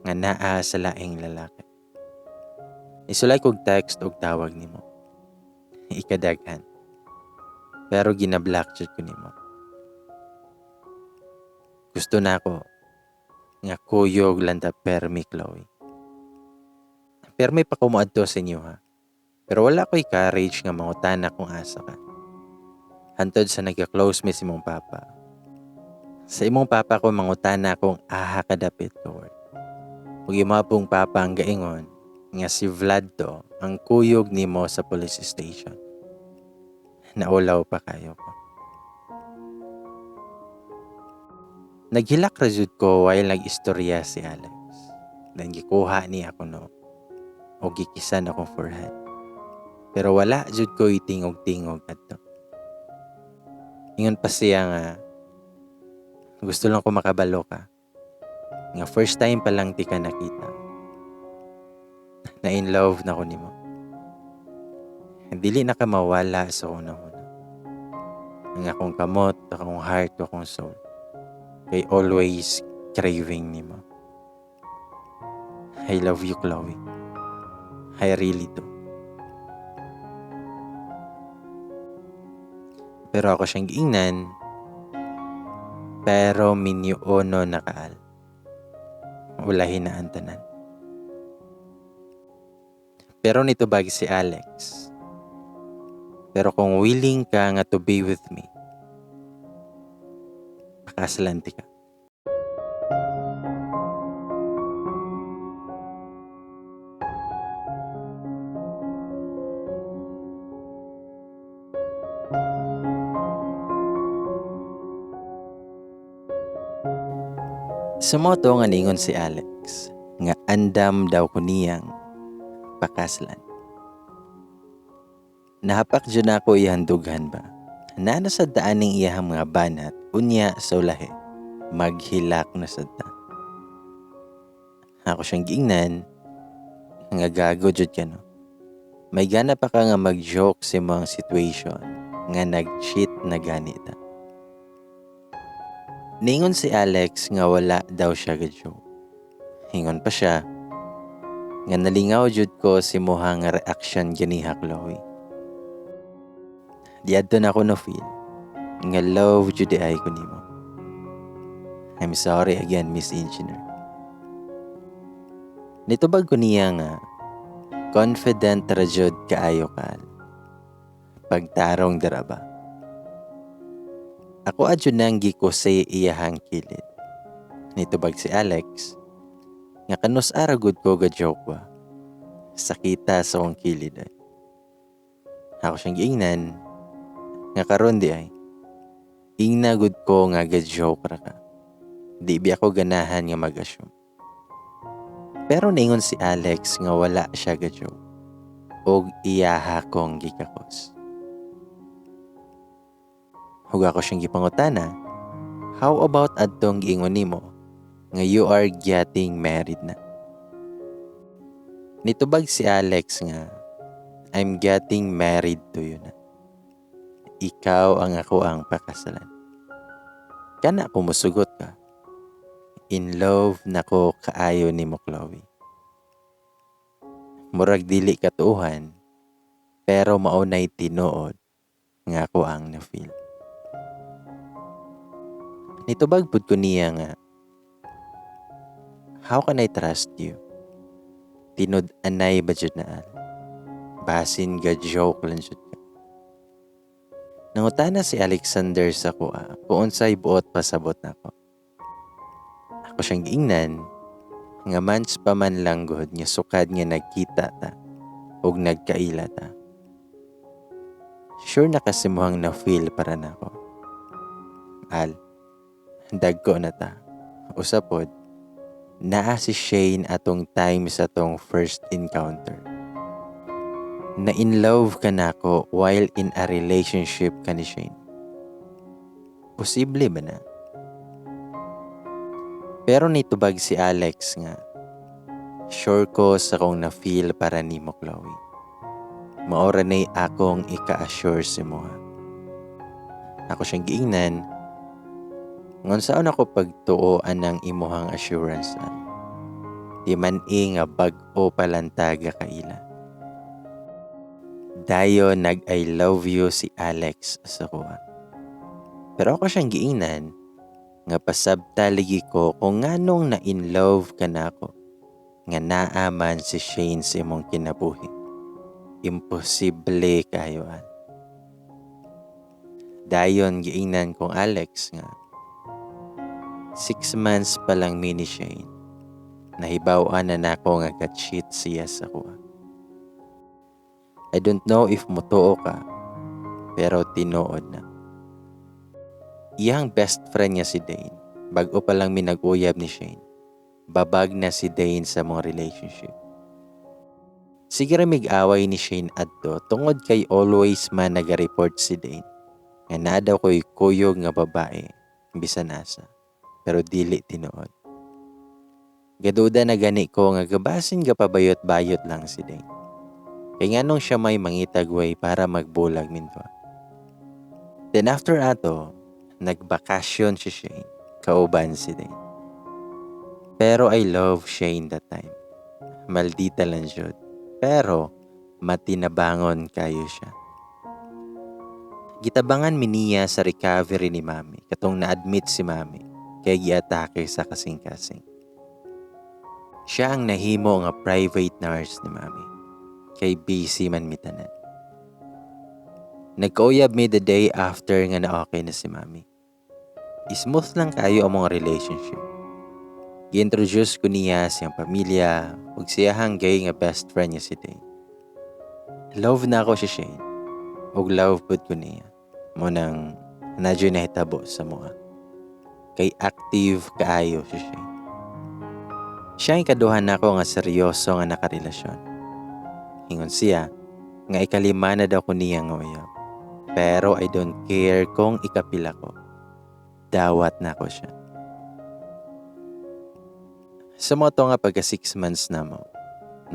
nga naa sa laing lalaki. Nisulay kog text og tawag nimo. Ikadaghan. Pero gina-block jud ko nimo. Gusto na ako nga kuyog lang ta permi, Chloe. Permi pa ko moadto sa inyo ha. Pero wala ko'y courage nga mangutana kung asa ka. Hantod sa nagka-close mi sa imong papa. Sa imong papa ko mangutana kung aha kadapit ko. Ug imo pong papa ang gaingon nga si Vlad to ang kuyog nimo sa police station. Naulaw pa kayo ko. Naghilak ra jud ko while nag-istorya si Alex. Then gikuha niya ako no o gikisan akong forehead. Pero wala jud ko itingog-tingog adto. Ingon pa siya nga gusto lang ko makabalo ka. Nga first time pa lang ti ka nakita. Na in love na ko nimo. Dili na ka mawala sa una-una. Ang akong kamot, akong heart, akong soul. Kay always craving nimo. I love you, Chloe. I really do. Pero ako siyang giingnan, pero minyuono na kaal. Ulahin na ang tanan. Pero nitubag si Alex. Pero kung willing ka nga to be with me, pakasalan ti ka. Sumoto nga ningon si Alex nga andam daw ko niyang pakasalan. Nahapak dyan ako ihandughan ba? Nana sa daaning iyahang mga banat, unya sa ulahi, maghilak na sa da. Ako siyang giingnan, nga gago jud ka no. May gana pa ka nga mag-joke sa imong situation nga nag-cheat na ganita. Ningon si Alex nga wala daw siya ga-joke. Hingon pa siya nga nalingaw jud ko si muha nga reaction ganiha, Chloe. Diadto na ako no feel nga love jud ay ko nimo. I'm sorry again, Miss Engineer. Nitubag ko niya nga confident ra jud kaayo ka. Pagtarong dira ba? Ako adyo nang gikuse iyahang kilid. Nitubag si Alex nga kanus ara gud ko ga joke ba. Sakita sa akong kilid ay. Ako siyang giingnan nga karon di ay. Ingna gud ko nga ga joke ra ka. Di bi ako ganahan nga mag-assume. Pero ningon si Alex nga wala siya ga joke. Og iyaha kong gikakos. Huwag ako siyang gipangutana, how about adtong giingon nimo nga you are getting married na? Nitubag si Alex nga, I'm getting married to you na. Ikaw ang ako ang pakasalan. Kana ko musugot ka. In love na ko kaayo nimo, Chloe. Murag dili katuohan, pero maunay tinuod nga ako ang na-feel. Nitubag pud ko niya nga, how can I trust you? Tinud-anay ba jud na al? Basin ga joke lang jud ka. Nangutana si Alexander sa kuha kung unsay buot pasabot nako. Ako siyang giingnan nga months pa man lang gud nga sukad nga nagkita ta ug nagkaila ta. Sure na kasi muhang na-feel para nako. Al, dagko na ta. Usa pod, naa si Shane atong time sa tong first encounter. Na in love ka nako while in a relationship ka ni Shane. Posible ba na? Pero nitubag si Alex nga, Sure ko sa akong na-feel para nimo, Chloe. Mao ra nay akong ika-assure sa imoha. Ako siyang giingnan, "Unsaon ako pagtuo anang imuhang assurance, Al? Di man i nga bag-o pa lang ta gakaila." Dayon nag "I love you" si Alex sa akoa. Pero ako siyang giingnan nga pasabta lagi ko kung nganong na in love ka nako nga naa man si Shane sa imong kinabuhi. Imposible kayo, Al. Dayon giingnan kong Alex nga 6 months pa lang mi ni Shane. Nahibaw-an na nako nga ga-cheat siya sa akoa. I don't know if mutuo ka, pero tinuod na. Iyang best friend niya si Dane. Bag-o pa lang mi nag-uyab ni Shane, babag na si Dane sa mga relationship. Sige ra mig-away ni Shane adto tungod kay always man naga-report si Dane nga naa daw ko'y kuyog nga babae bisan asa, pero dili tinuod. Gaduda na gani ko nga gabasin gapabayot-bayot lang si Dane. Kay nganong siya may mangitag way para magbulag min duha. Then after ato, nagbakasyon si Shane, kauban si Dane. Pero I love Shane that time. Maldita lang jud. Pero matinabangon kayo siya. Gitabangan mi niya sa recovery ni Mami katong na-admit si Mami kay giatake sa kasing-kasing. Siya ang nahimo nga private nurse ni Mami kay busy man mi tanan. Nagkauyab mi the day after nga na okay na si Mami. Smooth lang kayo ang mga relationship. Gi-introduce ko niya siyang pamilya ug siyahang gay nga best friend niya si Dane. Love na ako si Shane ug love pud ko niya. Mao nang naa juy nahitabo sa amoa. Kay active kaayo si Shane. Siya ang ikaduha nako nga seryoso nga nakarelasyon. Ingon siya nga ikalima na daw ko niya nga uyab. Pero I don't care kung ikapila ko. Dawat na ko siya. Sa mao to nga pagka 6 months na mo,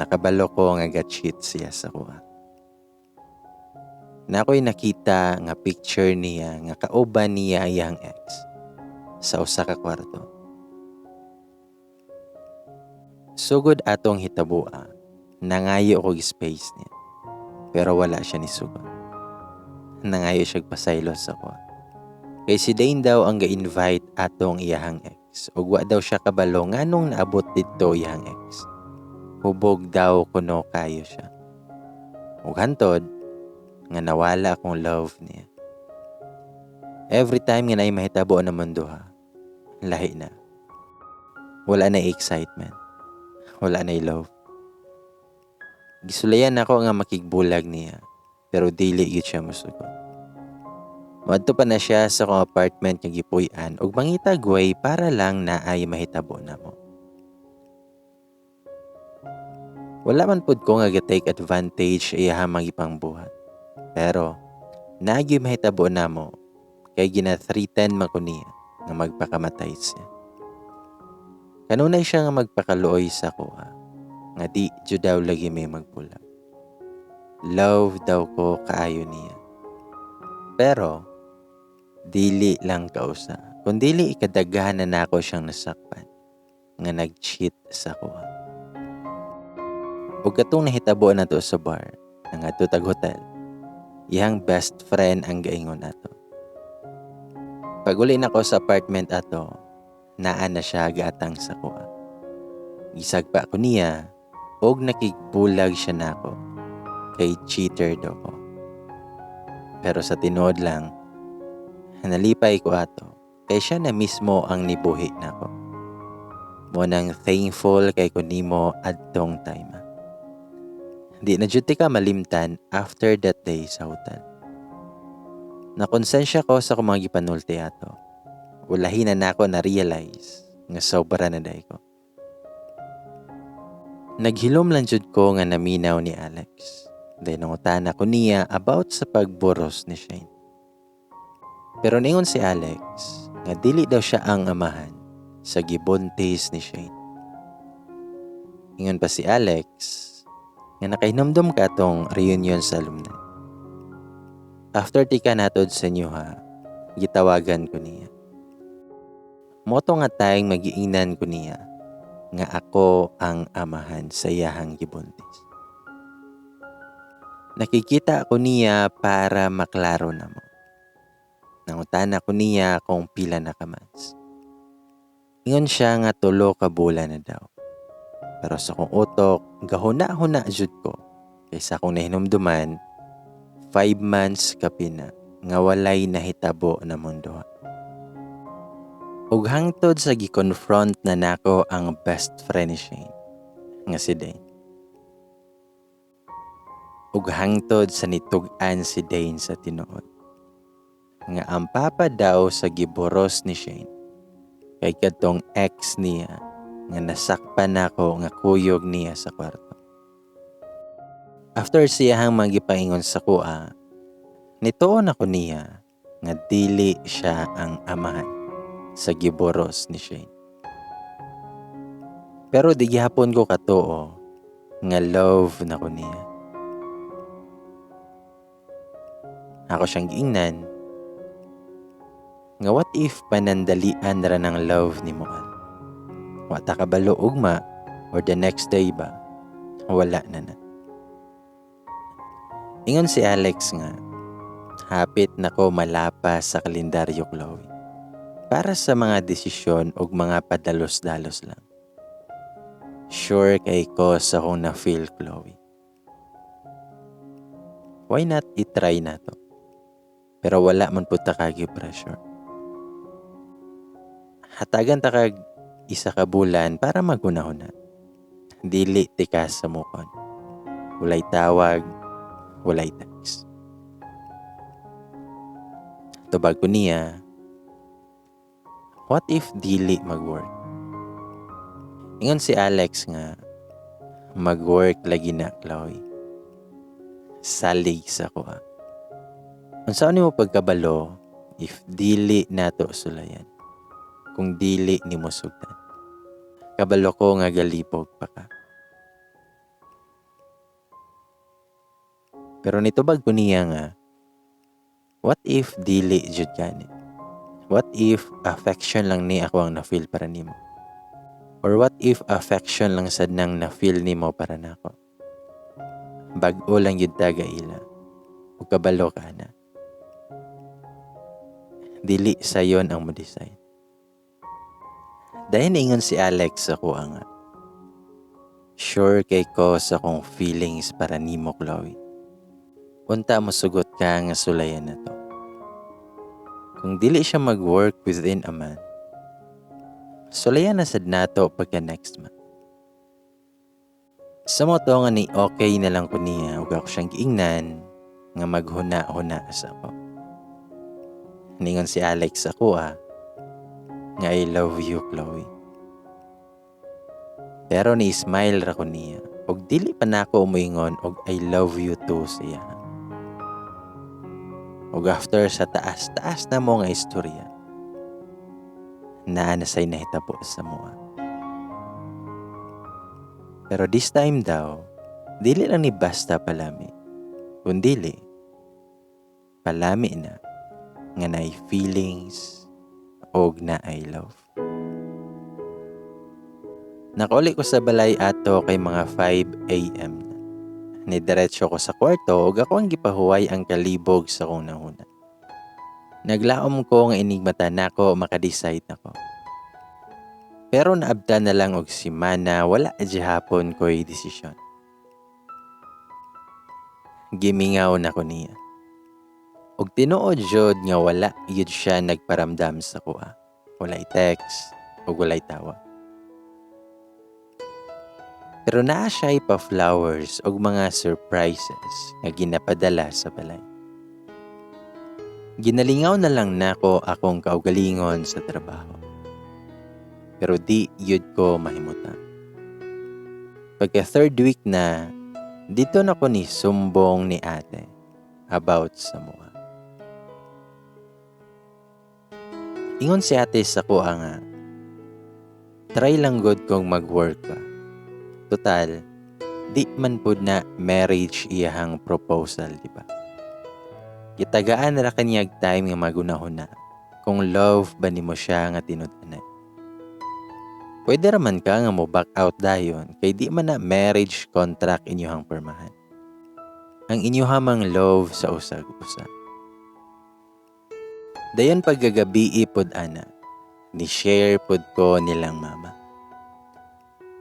nakabalo ko nga ga-cheat siya sa akoa. Naa ko'y nakita nga picture niya nga kauban niya iyang ex sa usa ka kwarto. Sugod atong hitabua, nangayo kog space niya. Pero wala siya nisugot. Nangayo siya pasaylo sa akoa. Kay si Dane daw ang ga-invite atong iyahang ex ug wa daw siya kabalo nganong naabot didto iyahang ex. Hubog daw kuno kayo siya. Ug hantod nga nawala akong love niya. Every time nga naay mahitabo namong duha, lahi na. Wala na excitement. Wala na love. Gisulayan ako nga makigbulag niya, pero dili gyud siya mosugot. Moadto pa na siya sa akong apartment nga gipuy-an ug mangitag way para lang naay mahitabo namo. Wala man pud ko nga ga-take advantage iyahang magipangbuhat. Pero naa gyud mahitabo namo kay gina-threaten man ko niya nga magpakamatay siya. Kanunay siya nga magpakaluoy sa akoa nga di jud daw lagi may magbulag. Love daw ko kaayo niya. Pero dili lang kausa, kun dili ikadaghan na nako siyang nasakpan nga nag-cheat sa akoa. Ug katong nahitabo nato sa bar, nangadto tag hotel, iyang best friend ang gaingon ato. Pag uli nako sa apartment ato, naa na siya gaatang sa akoa. Gisagpa ko niya og nakigbulag siya nako kay cheater daw ko. Pero sa tinuod lang, nalipay ko ato kay siya na mismo ang nibuhi nako. Mao nang thankful kay ko nimo adtong time. Di na jud ka malimtan after that day sa hotel. Nakonsensya ko sa akong mga gipanulti ato. Ulahi na nako na realize nga sobra na diay ko. Naghilom lang jud ko nga naminaw ni Alex. Then nangutana ko niya about sa pagburos ni Shane. Pero ningon si Alex nga dili daw siya ang amahan sa gibuntis ni Shane. Ingon pa si Alex nga nakahinumdum ka tong reunion sa alumni. After tika natod sa inyo ha, gitawagan ko niya. Mao to nga time magiingnan ko niya nga ako ang amahan sa iyahang gibuntis. Nakikita ko niya para maklaro na mo. Nangutana ko niya kung pila na ka months. Ingon siya nga 3 ka bulan na daw. Pero sa akong utok, gahuna-huna jud ko. Kaysa akong nahinumduman, 5 months kapina nga walay nahitabo na mundo. Ug hangtod sa gi-confront na nako ang best friend ni Shane, nga si Dane. Ug hangtod sa nitug-an si Dane sa tinuod nga ang papa daw sa giburos ni Shane kay kadtong ex niya nga nasakpan nako nga kuyog niya sa kwarto. After siyahang magipaingon sa kuha, nituon ako niya nga dili siya ang amahan sa giburos ni Shane. Pero di gihapon ko katuo nga love na ko niya. Ako siyang giingnan nga what if panandalian ra ng love ni Moal. Wa ta kabalo ugma or the next day ba, wala na na. Ingon si Alex nga, hapit na ko malapas sa kalendaryo, Chloe. Para sa mga desisyon og mga padalos-dalos lang. Sure kay ko sa akong na-feel, Chloe. Why not i-try na to? Pero wala man pud ta kagi pressure. Hatagan ta kag 1 ka bulan para maghuna-huna. Dili tikas sa mukon. Walay tawag, walay text. Tubag ko niya, what if dili mag-work? Ingon si Alex nga, mag-work lagi na, Chloe. Salig sa kuha. Unsa nimo pagkabalo if dili nato sulayan? Kung dili nimo sugdan. Kabalo ko nga galipog pa ka. Pero nitubag ko niya nga, what if dili jud gani? What if affection lang ni ako ang na-feel para nimo? Or what if affection lang sad nang na-feel nimo para nako? Bag-o lang yun taga ila. Ug kabalo ka na. Dili sayon ang mo-decide. Dayon ingon si Alex sa kuha nga, sure kay ko sa akong feelings para nimo, Chloe. Unta mo sugot ka nga sulayan na to. Kung dili siya mag-work within a month, sulayan na sad nato pagka next month. Sa mao to nga ni okay na lang ko niya ug ako siyang giingnan nga maghuna-huna sa ako. Ningon si Alex sa kuha nga I love you, Chloe. Pero ni smile ra ko niya ug dili pa nako muingon og I love you too siya. Ug after sa taas-taas na mo nga istorya, naa na say nahitabo sa mua. Pero this time daw, dili lang ni basta palami, kundili palami na nga naay feelings og naay love. Nakauli ko sa balay ato kay mga 5 a.m. na. Nidiretso ko sa kwarto ug ako ang gipahuway ang kalibog sa akong nahuna. Naglaom ko nga inigmata nako maka-decide nako. Pero naabtan na lang og simana, wala gihapon ko'y desisyon. Gimingaw na ko niya. Og tinuod jud nga wala gyud siya nagparamdam sa kuha. Walay text ug walay tawag. Pero naa siya pa flowers ug mga surprises nga ginapadala sa balay. Ginalingaw na lang nako akong kaugalingon sa trabaho. Pero di yun ko mahimutan. Pagka third week na, dito na ko ni sumbong ni ate about sa mua. Ingon si ate sa kuha nga, try lang good kong mag-work ba. Total, di man pud na marriage iyahang proposal, di ba? Gitagaan ra kaniyag time nga magunahuna kung love ba nimo siya nga tinud-anay. Pwede ra man ka nga mo back out dayon kay di man na marriage contract inyohang pirmahan. Ang inyoha mang love sa usag usa. Dayon pagkagabii pod ana, ni share pod ko nilang mama.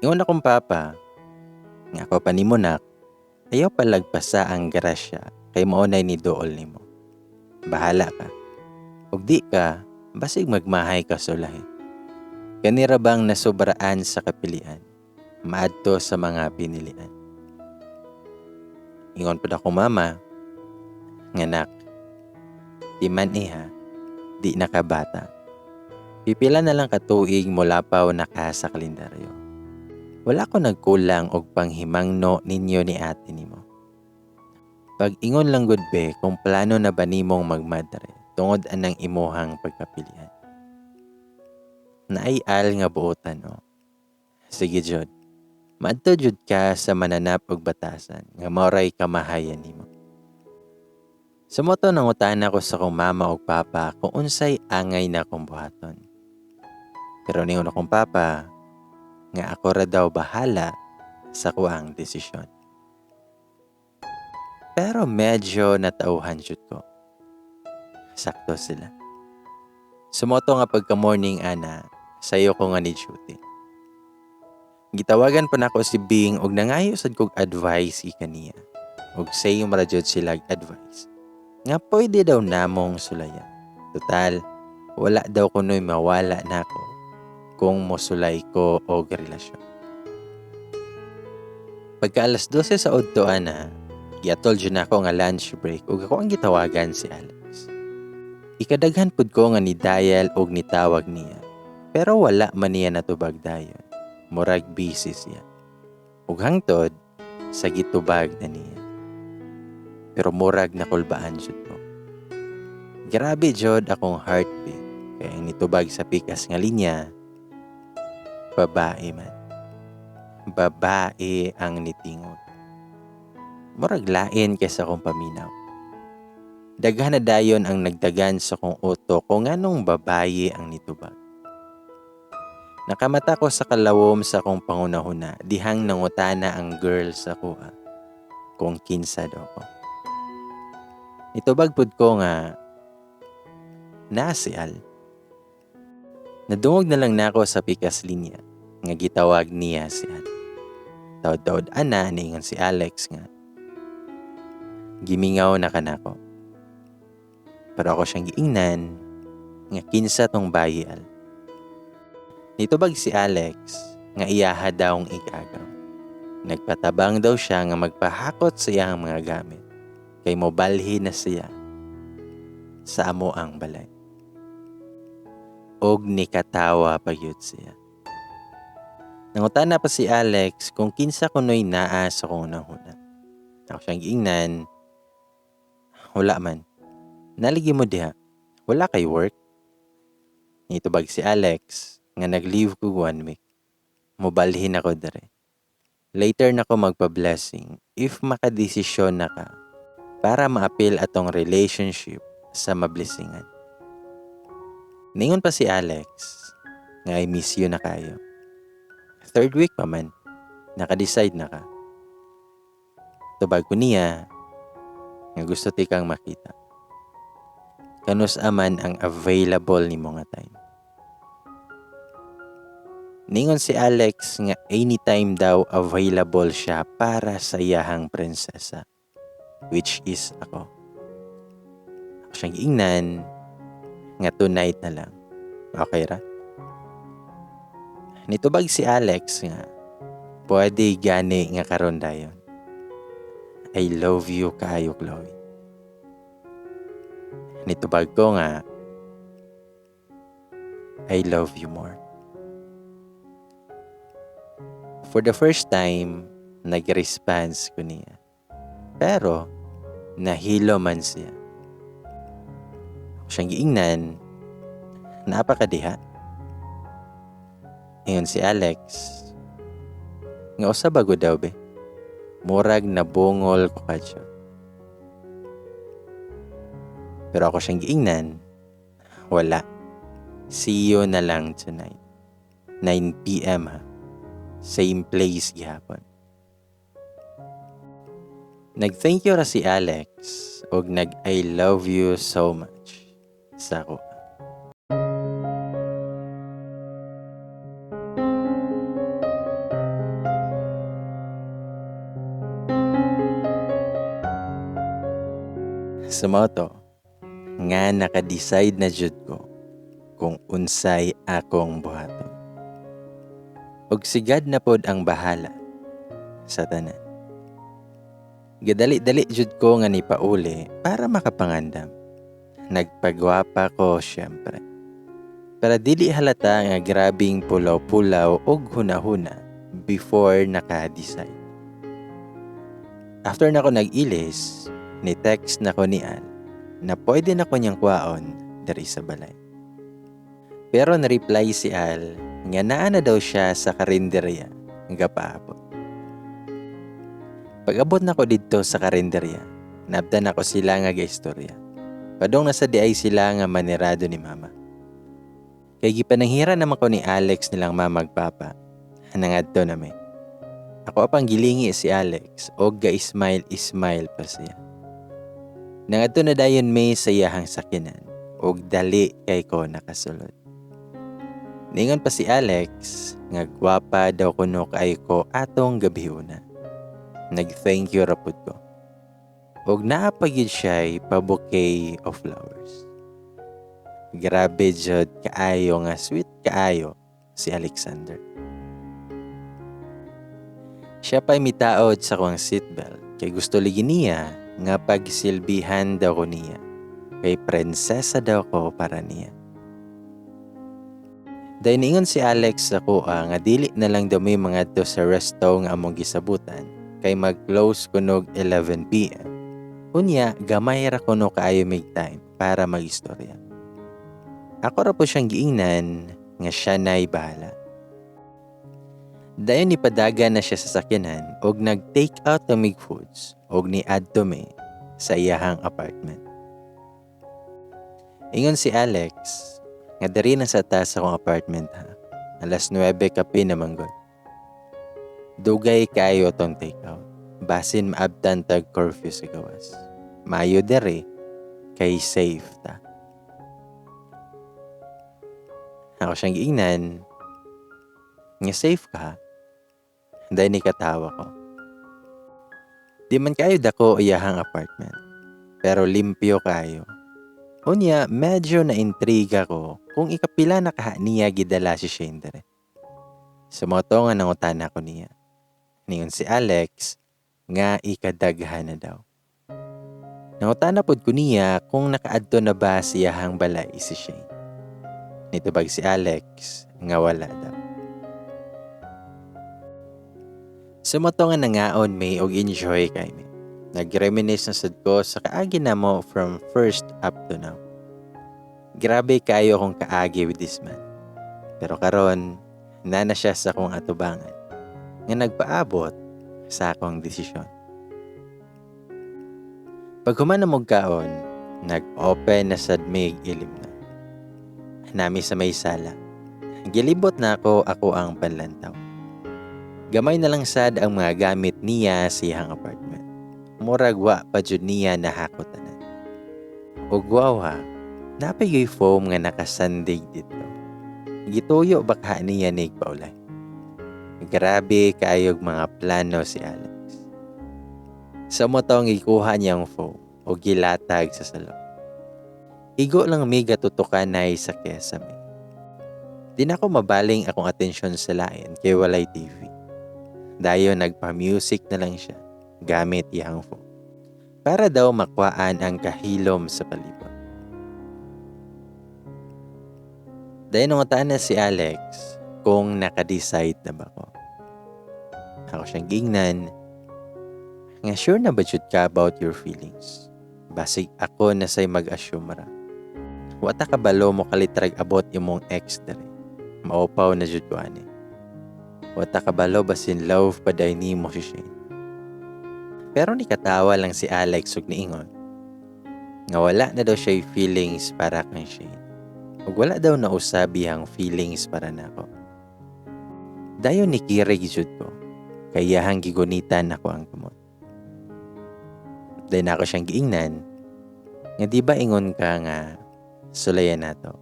Ingon akong papa, nga ako pa nimo nak, ayaw palagpasa ang grasya kay mao nay ni duol nimo. Bahala ka. Ug di ka, basig magmahay ka sulahi. Kanira bang nasobraan sa kapilian, maadto sa mga pinilian. Ingon pud ako mama, nga nak, di man iha, di nakabata. Pipila na lang katuig mulapaw na ka sa kalendaryo. Wala ko nagkulang og panghimangno ninyo ni ate nimo. Pag ingon lang gud be kung plano na ba nimong magmadre tungod anang imuhang pagkapilian. Naay al nga buotan o. Sige jud. Maadto jud ka sa mananap og batasan nga maoray kamahayan nimo. Sa moto nangutana ko sa akong mama ug papa kung unsay angay na akong buhaton. Pero ningon akong papa nga ako ra daw bahala sa kuang desisyon. Pero medyo natauhan jud ko. Sakto sila. Sumoto nga pagka morning ana, sayo ko nga ni duty. Gitawagan pa nako si Bing og nangayo sad kog advice kaniya. Og same ra jud sila advice. Nga pwede daw namong sulayan. Total, wala daw kunoy mawala nako kung mosulay ko og relasyon. Pagka alas 12 sa udto ana, giatol jud nako nga lunch break ug ako ang gitawagan si Alex. Ikadaghan pud ko nga ni dial og nitawag niya. Pero wala man niya natubag dayon. Murag busy siya. Ug hangtod sa gitubag na niya. Pero murag nakulbaan jud ko. Grabe jud akong heartbeat. Kaya ang nitubag sa pikas nga linya, babae man. Babae ang nitingog. Murag lain kaysa akong paminaw. Daghan na dayon ang nagdagan sa kong utok kung nganong babaye ang nitubag. Nakamata ko sa kalawom sa akong pangunahuna dihang nangutana ang girl sa kuha kung kinsa daw ko. Nitubag pud ko nga naa si Al. Nadungog na lang nako sa pikas linya nga gitawag niya si Al. Taod-taod ana niingon si Alex nga gimingaw na kanako. Pero ako siyang giingnan nga kinsa tong bayi Al. Nitubag si Alex nga iyaha daw ang igagaw. Nagpatabang daw siya nga magpahakot sa iyang mga gamit kay mobalhi na siya sa amo ang balay. Og nikatawa pa gyud siya. Nangutana pa si Alex kung kinsa kunoy naa sa kong unang-una. Ako siyang giingnan, wala man. Naligi mo diha, wala kay work. Nitubag si Alex nga nag-leave ko 1 week. Mobalhin ako dere. Later na ko magpa-blessing if makadesisyon na ka para maapil atong relationship sa mablessingan. Ningon pa si Alex nga I miss you na kayo. Third week pa man, naka-decide na ka. Tubag ko niya nga gusto ti kang makita. Kanus aman ang available nimo nga time. Ningon si Alex nga anytime daw available siya para sa iyahang prinsesa, which is ako. Ako siyang giingnan nga tonight na lang. Okay ra? Nitubag si Alex nga pwede gani nga karon dayon. I love you kaayo, Chloe. Nitubag ko nga I love you more. For the first time, nag-response ko niya. Pero, nahilo man siya. Ako siyang giingnan, napakadiha. Ingon si Alex, Nga usa ba gud daw be? Murag nabungol ko kadyo. Pero ako siyang giingnan, wala. See you na lang tonight. 9 p.m. ha. Same place gihapon. Nag-thank you ra si Alex og nag I love you so much sa ako. Sa mao to, nga naka-decide na jud ko kung unsay akong buhaton. Og si God na pod ang bahala sa tanan. Gadali-dali jud ko nga nipauli para makapangandam. Nagpagwapa ko syempre. Para dili halata nga grabing pulaw-pulaw og huna-huna before naka-decide. After nako nag-ilis, ni-text nako ni Al na pwede na ko niyang kwaon diri sa balay. Pero na-reply si Al nga naa na daw siya sa karinderya nga paabot. Pag-abot nako didto sa karinderya, naabtan nako sila nga gaistorya. Padong nasa diay sila nga manirado ni mama. Kay gipananghira naman ko ni Alex nilang mama ug papa, nangadto na mi. Ako apang gilingi si Alex og ga-smile-smile pa siya. Nangadto na dayon mi sa iyahang sakyanan og dali kay ko nakasulod. Ningon pa si Alex nga gwapa daw kuno kaayo ko atong gabiuna. Nag-thank you ra pud ko. Og naa pa gyud siya'y pa-bouquet of flowers. Grabe jud kaayo nga sweet kaayo si Alexander. Siya pa'y mitaod sa kuang seatbelt kay gusto lagi niya nga pagsilbihan daw ko niya. Kay prinsesa daw ko para niya. Dahil niingon si Alex sa kuha nga dili na lang daw may mga to sa resto nga among gisabutan kay mag-close kunog 11 p.m. Unya, gamay ra kuno kaayo mig time para mag-istorya. Ako ra po siyang giingnan nga siya na'y bahala. Dayon nipadagan na siya sa sakyanan og nag-take out ng mig foods og ni-adto mi sa iyahang apartment. Ingon si Alex nga diri na sa taas akong apartment ha. Alas 9 kape naman gud. Dugay kayo tong take out. Basin maabtan tag curfew sa gawas. Mayo diri kay safe ta. Ako siyang giingnan nga safe ka. Dahil ni katawa ko. Di man kayo dako iyahang apartment. Pero limpyo kayo. Unya, medyo na-intriga ko kung ikapila na kaha niya gidala si Shane dere. Sumoto nga nangutana ko niya. Ningon si Alex nga ikadaghan na daw. Nangutana pod ko niya kung nakaadto na ba siyahang balay si Shane. Nitubag si Alex nga wala daw. Sumoto nga nangaon may og enjoy kay mi. Nag-reminisce na sad ko sa kaagi namo from first up to now. Grabe kayo akong kaagi with this man. Pero karon, nana siya sa akong atubangan nga nagpaabot sa akong desisyon. Pag human na mog kaon, nag-open na sad mig ilim na. Nami sa may sala. Gilibot na ako, ako ang panlantaw. Gamay na lang sad ang mga gamit niya sa iyang apartment. Murag wa pa jud niya nahakot tanan. Og wow ha, napay foam nga nakasandig dito. Gituyo baka niya nig paulay. Grabe kaayog mga plano si Alex. Sa motong gikuha niyang foam o gilatag sa salon. Igo lang mi gatutukanay sa kesame. Di na ako mabaling akong atensyon sa lain kay walay TV. Dayon nagpa-music na lang siya gamit iyang phone. Para daw makuhaan ang kahilom sa palibot. Dayon nangutaan na si Alex kung naka-decide na ba ko. Ako siyang gingnan nga sure na ba jud ka about your feelings. Basig ako na say mag-assume ra. Wata ka balo mo kalitrag abot imong ex dere. Maupaw na jud ko ani. Wa ta kabalo basin love pa diay nimo si Shane. Pero nikatawa lang si Alex ug niingon nga wala na daw siya feelings para kang Shane. Ug wala daw nausab iyang feelings para nako. Dayon nikirig jud ko kay iyahang gigunitan ako ang kamot. Dayon ako siyang giingnan nga di ba ingon ka nga sulayan nato.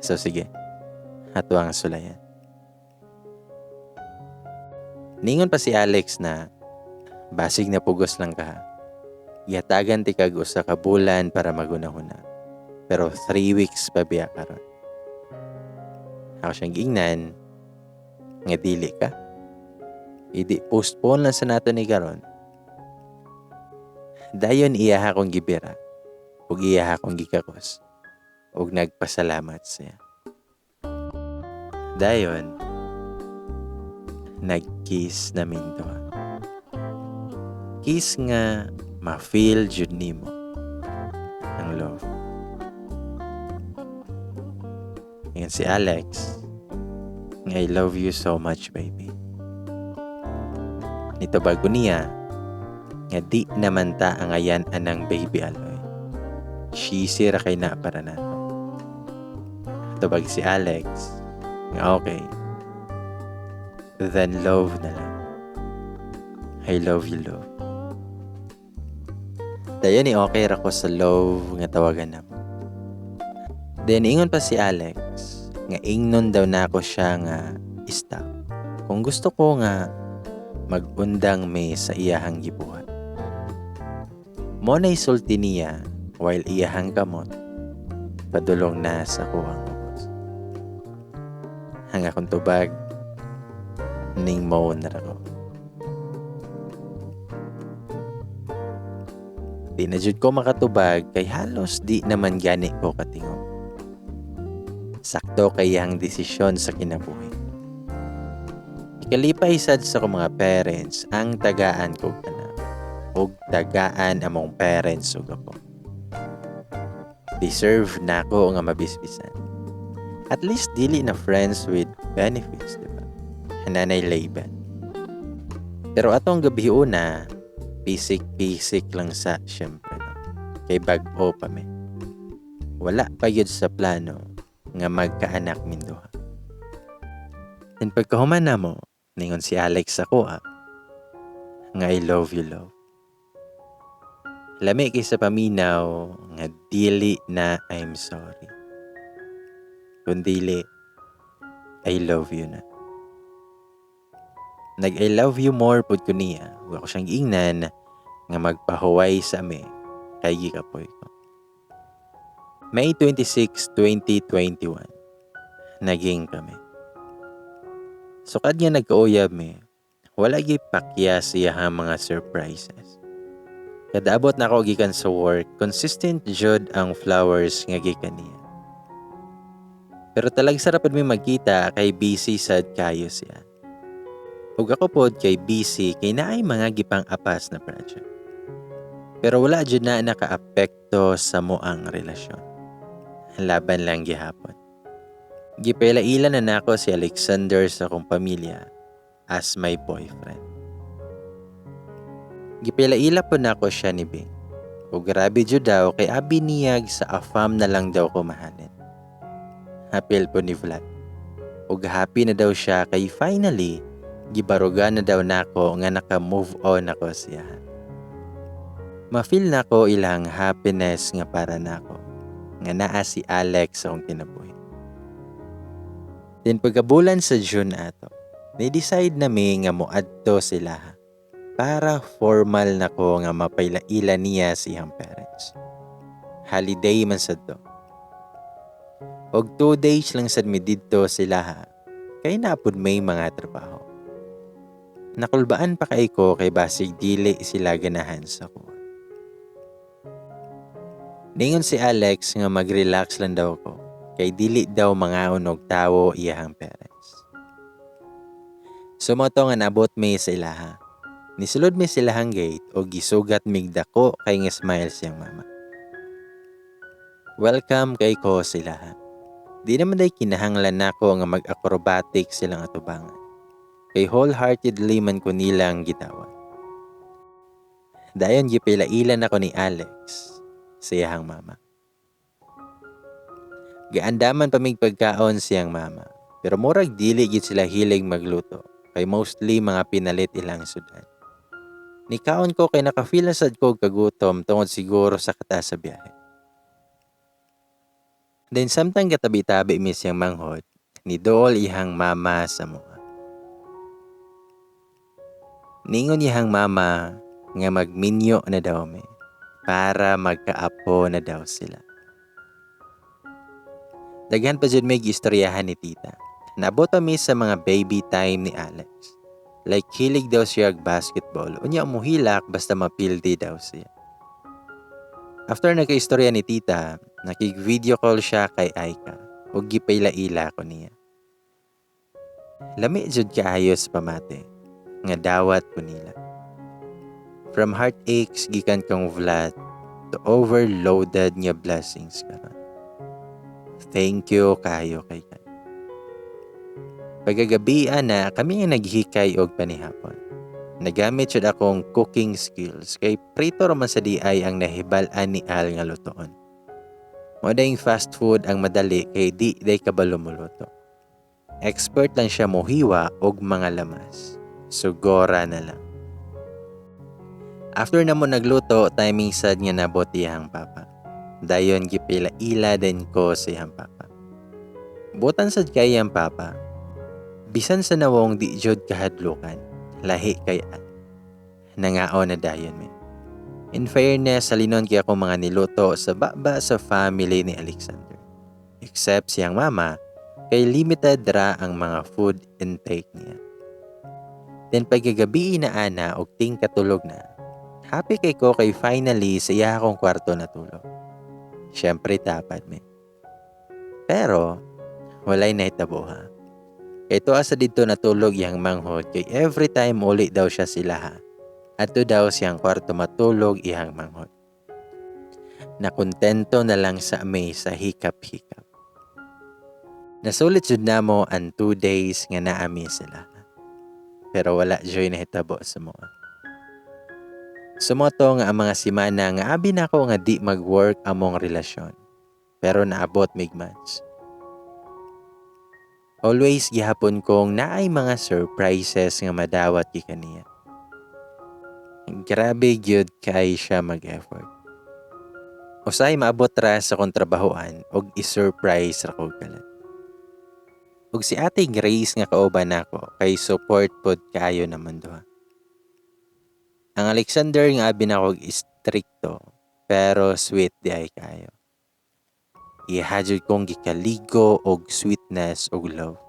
So sige, ato ang sulayan. Ningon pa si Alex na basig na pugos lang ka. Gihatagan ti kag usa ka bulan para magunahuna. Pero 3 weeks pa biya karon. Ako siyang giingnan nga dili ka. Idi postpone lang sa nato ni karon. Dayon iya akong gibira ug iya akong gikakos ug nagpasalamat siya. Dayon nag-kiss na duha. Kiss nga ma-feel jud nimo ang love. Ingon si Alex, I love you so much, baby. Nitubag ko niya nga di naman ta angayan anang baby Aloy. Cheesy ra kay na para nato. Tubag si Alex nga okay. Then love na lang. I love you, love. Dayon ni okay ra ko sa love nga tawagan namo. Then ingon pa si Alex nga ingnon daw nako siya nga stop. Kung gusto ko nga magundang me sa iyahang gibuhat. Mo na isulti niya while iyahang kamot padulong na sa kuhang ubos. Ang akong tubag ning mo na ra ko. Di na jud ko makatubag kay halos di naman gani ko katingog. Sakto kay iyang desisyon sa kinabuhi. Ikalipay sad sa akong mga parents ang tagaan kog anak ug tagaan among parents ug ako. Deserve na ako nga mabisbisan. At least dili na friends with benefits, di ba? Hananay label. Pero atong gabi una, pisik-pisik lang sa syempre, no? Kay bag-o pa me. Wala pa yun sa plano nga magkaanak minduha. And pagkahuman na mo, ningon si Alex ako nga I love you, love. Lami kay sa paminaw nga dili na I'm sorry. Kundili, I love you na. Nag I love you more pud ko niya. Wa ko siyang giingnan nga magpahuway sa ame kay gikapoy ko. May 26, 2021, naging kami. Sukad nga nagkauyab mi, wala gyud pakya siya ang mga surprises. Kada abot na ako gikan sa work, consistent jud ang flowers nga gikan niya. Pero talagsa ra pud mi magkita kay busy sad kayo siya. Ug ako pod kay busy kay naay mga gipang-apas na project. Pero wala jud na nakaapekto sa moang relasyon. Laban lang gihapon. Gipaila-ila na nako si Alexander sa akong pamilya as my boyfriend. Gipaila-ila po nako siya ni Bing. O grabe jud daw kay abi niyag sa afam na lang daw ko mahalin. Hapil po ni Vlad. Og happy na daw siya kay finally gibarugan na daw nako nga naka-move on ako siya. Ma-feel nako ilang happiness nga para nako nga naa si Alex sa akong kinabuhi. Then pagkabulan sa June ato, ni-decide na mi nga moadto sila para formal nako nga mapailaila niya sa iyang parents. Holiday man sad to. Og 2 days lang sad mi didto sila kay napud may mga trabaho. Nakulbaan pa kay ko kay basig dili sila ganahan sa kuha. Ningon si Alex nga mag-relax lang daw ko kay dili daw mangaon og tawo iyahang parents. Sumoto nga nabot mi sa ilaha. Nisulod mi sa ilahang gate og gisugat mig dako kay nga smile siyang mama. Welcome kay ko sa ilaha. Di naman day kinahanglan nako nga mag-acrobatic silang atubangan. Kay wholeheartedly man ko nilang gidawat. Dayon gipila-ila na ko ni Alex sa iyahang mama. Gaandaman pa mig pagkaon siyang mama, pero murag dili gid sila hilig magluto kay mostly mga pinalit ilang sudan. Nikaon ko kay naka-feel na sad ko kagutom tungod siguro sa kataas sa biyahe. Then samtang gatabi-tabi mi siyang manghod, nidool iyang mama sa mua. Ningon iyang mama nga magminyo na daw mi para magkaapo na daw sila. Daghan pa jud may giistoryahan ni tita. Naabot pa mi sa mga baby time ni Alex. Like hilig daw siya og basketball. Unya muhilak basta mapildi daw siya. After nagkaistorya ni tita, nakig-video call siya kay Aika ug gipaila-ila ko niya. Lami jud kaayo sa pamati nga dawat ko nila. From heartaches gikan kang Vlad to overloaded nga blessings karon. Thank you kayo kay God. Pagkagabi ana, kami nga naghikay og panihapon. Nagamit jud akong cooking skills kay prito ra man sa diay ang nahibal-an ni Al nga lutoon. Mao dayong fast food ang madali kay di day kabalo moluto. Expert lang siya mohiwa og mga lamas. Sugora na lang. After na mo nagluto, timing sad nga nabot iyang papa. Dayon gipila-ila din ko sa iyang papa. Butan sad kay iyang papa. Bisan sa nawong di jud kahadlukan, lahi kay Al. Nangaon na dayon mi. In fairness, salinon kay ako mga niluto sa baba sa family ni Alexander. Except siyang mama, kay limited ra ang mga food intake niya. Then pagkagabi na ana og ting katulog na, happy kay ko kay finally sa iya akong kwarto natulog. Siyempre tapad mi. Pero walay nahitabo ha. Kay tuwa sa didto natulog iyang manghod kay every time uli daw siya sila ha. Adto daw siyang kwarto matulog iyang manghod. Nakontento na lang sa mi sa hikap-hikap. Nasulit jud namo ang 2 days nga naami sila. Pero wala joy nahitabo sa mga. Sumoto nga ang mga simana nga abi nako nga di mag-work among relasyon. Pero naabot mig match. Always gihapon kong naay mga surprises nga madawat gikan niya. Grabe gyud kay siya mag-effort. Usahay maabot ra sa akong trabahoan og i-surprise ra ko kalat. Ug si Ate Grace nga kauban nako kay support pod kaayo naman duha. Ang Alexander nga abi nako og istrikto pero sweet di ay kaayo. Iha jud kong gikaligo og sweetness og love.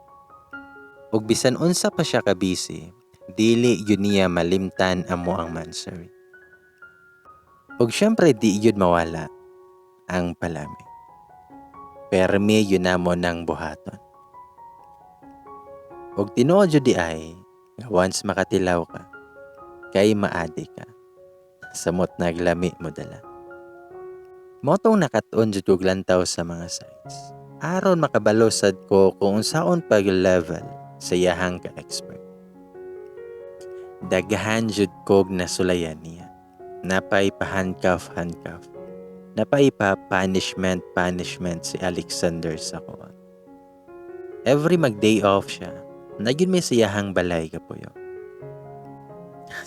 Ug bisan unsa pa siya ka busy, dili gyud niya malimtan amo ang monthsary. Ug syempre di gyud mawala ang palami. Permi gyud namo nang buhaton. Ug tinuod jud di ay nga once makatilaw ka, kay maadi ka. Samot naglami mo dala. Mao tong nakat-on jud kog lantaw sa mga sites. Aron makabalo sad ko kung unsaon pag-level sa iyahang ka-expert. Daghan jud kog nasulayan niya. Napay pa handcuff handcuff. Napay pa punishment punishment si Alexander sa kuha. Every mag day off siya, nagyud may siyahang balay kapuyo.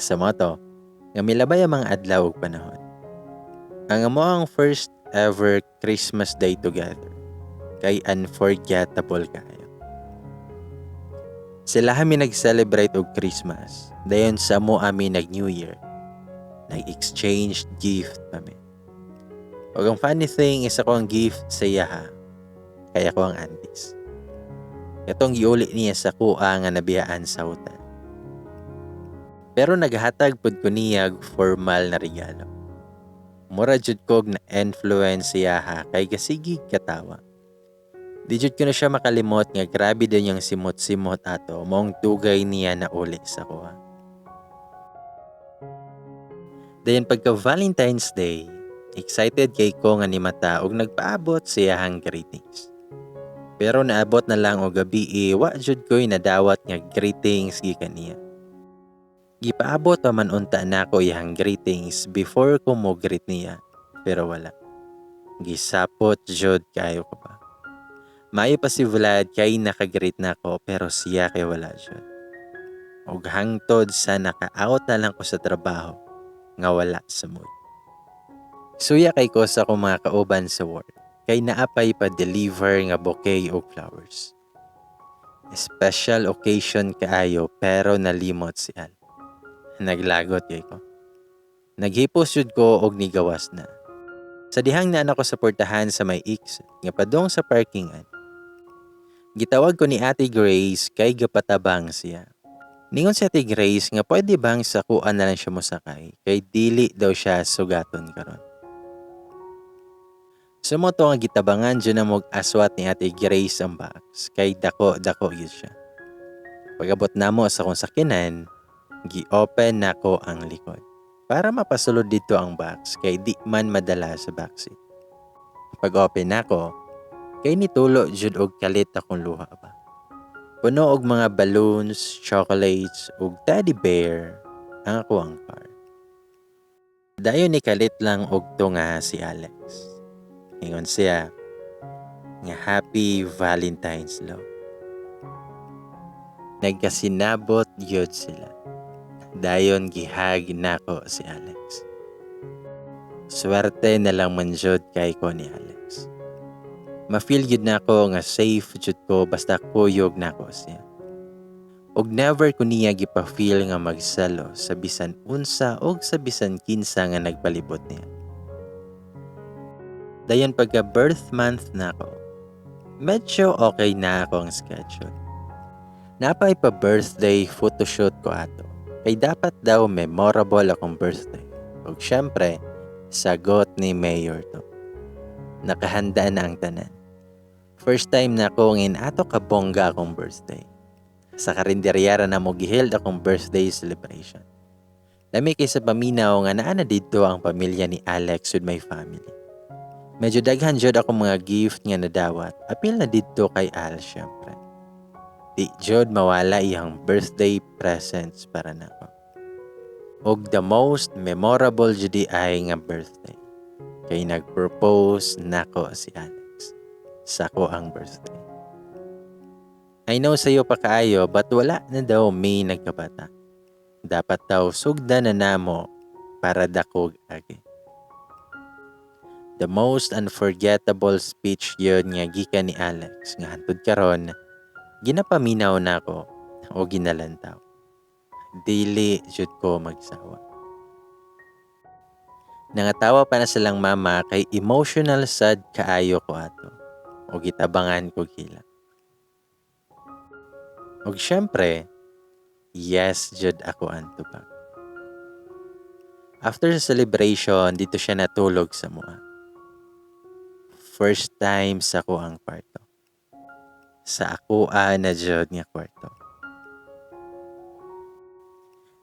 Sa moto, nga milabay ang mga adlaw ug panahon. Ang amo ang first ever Christmas day together kay unforgettable kaayo. Sila kami nag-celebrate og Christmas. Dayon sa mo ami nag New Year. Nag-exchange gift kami. Ug ang funny thing is ako ang gift sa iyaha. Kay ako ang aunties. Katong giuli niya sa kuha nga nabiyaan sa hotel. Pero naghatag pud ko niya og formal na regalo. Mura jud kog na influence siya ha kay gasigig katawa. Di jud ko na siya makalimot nga grabe din yung simot-simot ato maong dugay niya na uli sa kuha. Dayon pagka Valentine's Day, excited kay ko nga ni mata og nagpaabot sa iyahang greetings. Pero naabot na lang og gabi, wa jud ko'y nadawat nga greetings gikan niya. Gipaabot pa man unta nako iyang greetings before ko mo greet niya, pero wala. Gisapot jud kaayo ko ba. Maayo pa si Vlad kay naka-greet nako, pero siya kay wala jud. Og hangtod sa naka-out na lang ko sa trabaho nga wala sa mood. Suya kay ko sa akong mga kauban sa work kay naapay pa deliver nga bouquet og flowers. Special occasion kaayo, pero nalimot si Al. Naglagot kay ko. Naghipos jud ko og nigawas na. Sa dihang naa ko sa portahan sa may exit nga padong sa parkingan, gitawag ko ni Ate Grace kay gapatabang siya. Ningon si Ate Grace nga pwede bang sa akoa na lang siya mosakay kay dili daw siya sugaton karon. So mao to nga gitabangan jud na mog aswat ni Ate Grace ang box kay dako-dako gyud siya. Pag-abot namo sa akong sakyanan, gi-open nako ang likod para mapasulod didto ang box kay di man madala sa backseat. Pag-open nako, kay nitulo jud og kalit akong luha ba. Puno og mga balloons, chocolates ug teddy bear ang akoang car. Dayon ni kalit lang og tunga si Alex. Ingon siya nga, "Happy Valentine's, love." Nagkasinabot gyud sila. Dayon gi-hug nako si Alex. Swerte na lang man jud kay ko ni Alex. Ma-feel gyud nako nga safe jud ko basta kuyog nako siya. Og never ko niya gipa-feel nga magsalo sa bisan unsa og sa bisan kinsa nga nagpalibot niya. Dayon pagka birth month nako, medyo okay na ako ang schedule. Napay pa birthday photoshoot ko ato. Kay dapat daw memorable akong birthday. Ug syempre, sagot ni Mayor to. Nakahanda na ang tanan. First time na ako ngin ato kabongga akong birthday. Sa karinderya ra namo gi-held akong birthday celebration. Lami kay sa paminaw nga naa na didto ang pamilya ni Alex with my family. Medyo daghan jud akong mga gift nga nadawat. Apil na didto kay Al, syempre. Di jud mawala iyang birthday presents para nako. Og the most memorable jud ay nga birthday. Kay nag-propose nako si Alex sa akoang birthday. I know sayo pa kaayo, but wala na daw mi nagkabata. Dapat daw sugdan na namo para dakog agi. The most unforgettable speech yun nga gikan ni Alex nga hantod karon ginapaminaw nako o ginalantaw. Dili jud ko magsawa. Nangatawa pa na silang mama kay emotional sad kaayo ko ato o gitabangan ko gila. Og syempre, yes jud ako ang tubag. After sa celebration, didto siya natulog sa amoa. First time sa akoang kwarto. Sa akoa na jud nga kwarto.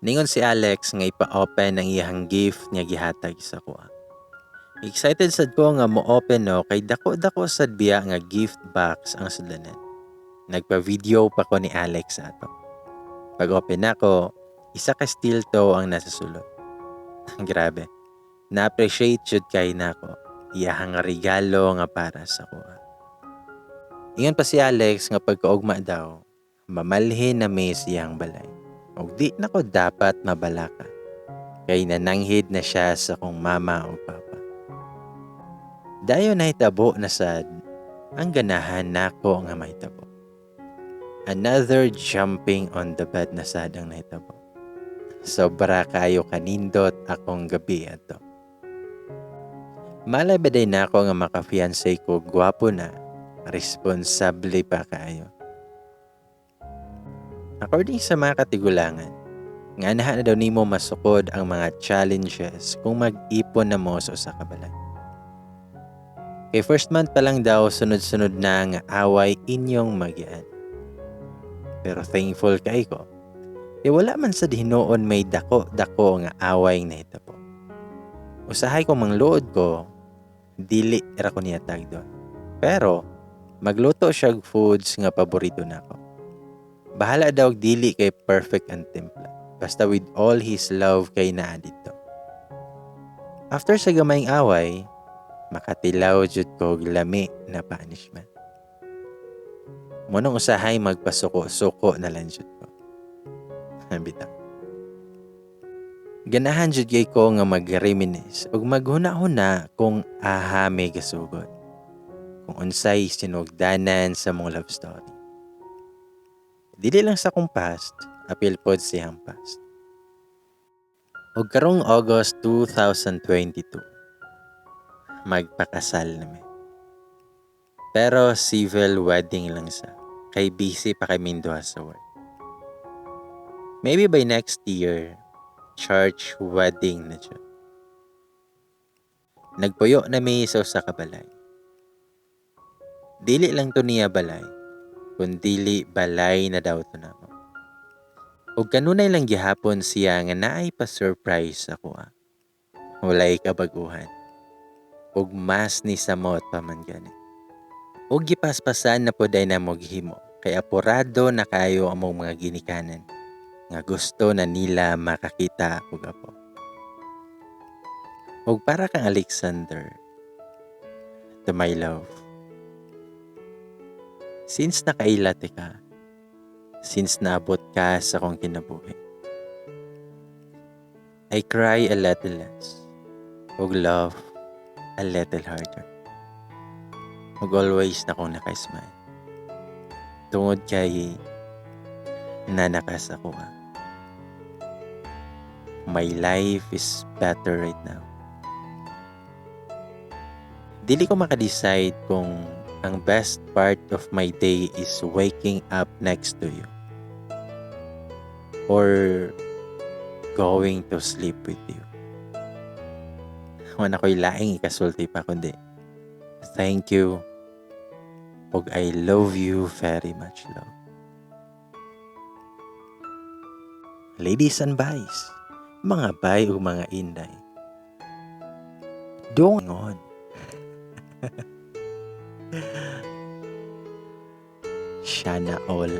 Ningon si Alex nga ipa-open ang iyang gift nga gihatag sa akoa. Excited sad ko nga mo-open no kay dako-dako sad biya nga gift box ang sudlanan. Nagpa-video pa ko ni Alex ato. Pag-open nako, isa ka steel toe ang nasa sulod. Grabe. Na-appreciate jud kay nako iyahang regalo nga para sa akoa. Ingon pa si Alex nga pagkaugma daw, mamalhin na mi siyang balay. Og di na ko dapat mabalaka. Kay nananghid na siya sa akong mama o papa. Dayon nahitabo na sad ang ganahan nako nga mahitabo. Another jumping on the bed na sad ang nahitabo. Sobra kayo kanindot akong gabi ato. Malay ba day nako nga maka-fiancé ko, gwapo na, responsable pa kaayo. According sa mga katigulangan, nga anaha na daw nimo masukod ang mga challenges kung mag-ipon na mo sa usa ka balay. Kay first month pa lang daw, sunod-sunod na nga away inyong magyaan. Pero thankful kay ko. Kay wala man sa hinuon may dako-dako nga away nahitabo. Usahay kung mangluod ko, dili ra ko niya tag doon. Pero Magluto siya og foods nga paborito nako. Bahala daw og dili kay perfect ang timpla. Basta with all his love kay naa didto. After sa gamayng away, makatilaw jud ko og lami na punishment. Mao nang usahay magpasuko-suko na lang jud ko. Bitaw. Ganahan jud kay ko nga mag-reminisce ug maghuna-huna kung aha mi gasugod. Kung unsay sinugdanan sa among love story. Dili lang sa akong past, apil pod siyang past. Ug karong August 2022, magpakasal na mi. Pero civil wedding lang sa, kay busy pa kami duha sa work. Maybe by next year, church wedding na jud. Nagpuyo na mi sa usa ka balay. Dili lang to niya balay, kundili balay na daw to namo. Ug kanunay lang gihapon siya nga naay pa-surprise ako ah. Walay kabaguhan. Ug mas ni samot pa man gani. Ug gipaspasan na pod ay namo gihimo kay apurado na kayo among mga ginikanan nga gusto na nila makakita og apo. Ug para kang Alexander, to my love. Since nakaila ka, since naabot ka sa akong kinabuhi, I cry a little less, ug laugh a little harder. Ug always na akong naka-smile. Tungod kay naa ka sa akoa. My life is better right now. Dili ko maka-decide kung ang best part of my day is waking up next to you or going to sleep with you. Wala ko'y laing ikasulti pa kundi thank you ug I love you very much, love. Ladies and bays, mga bay ug mga inday. Dungon. Siya na all.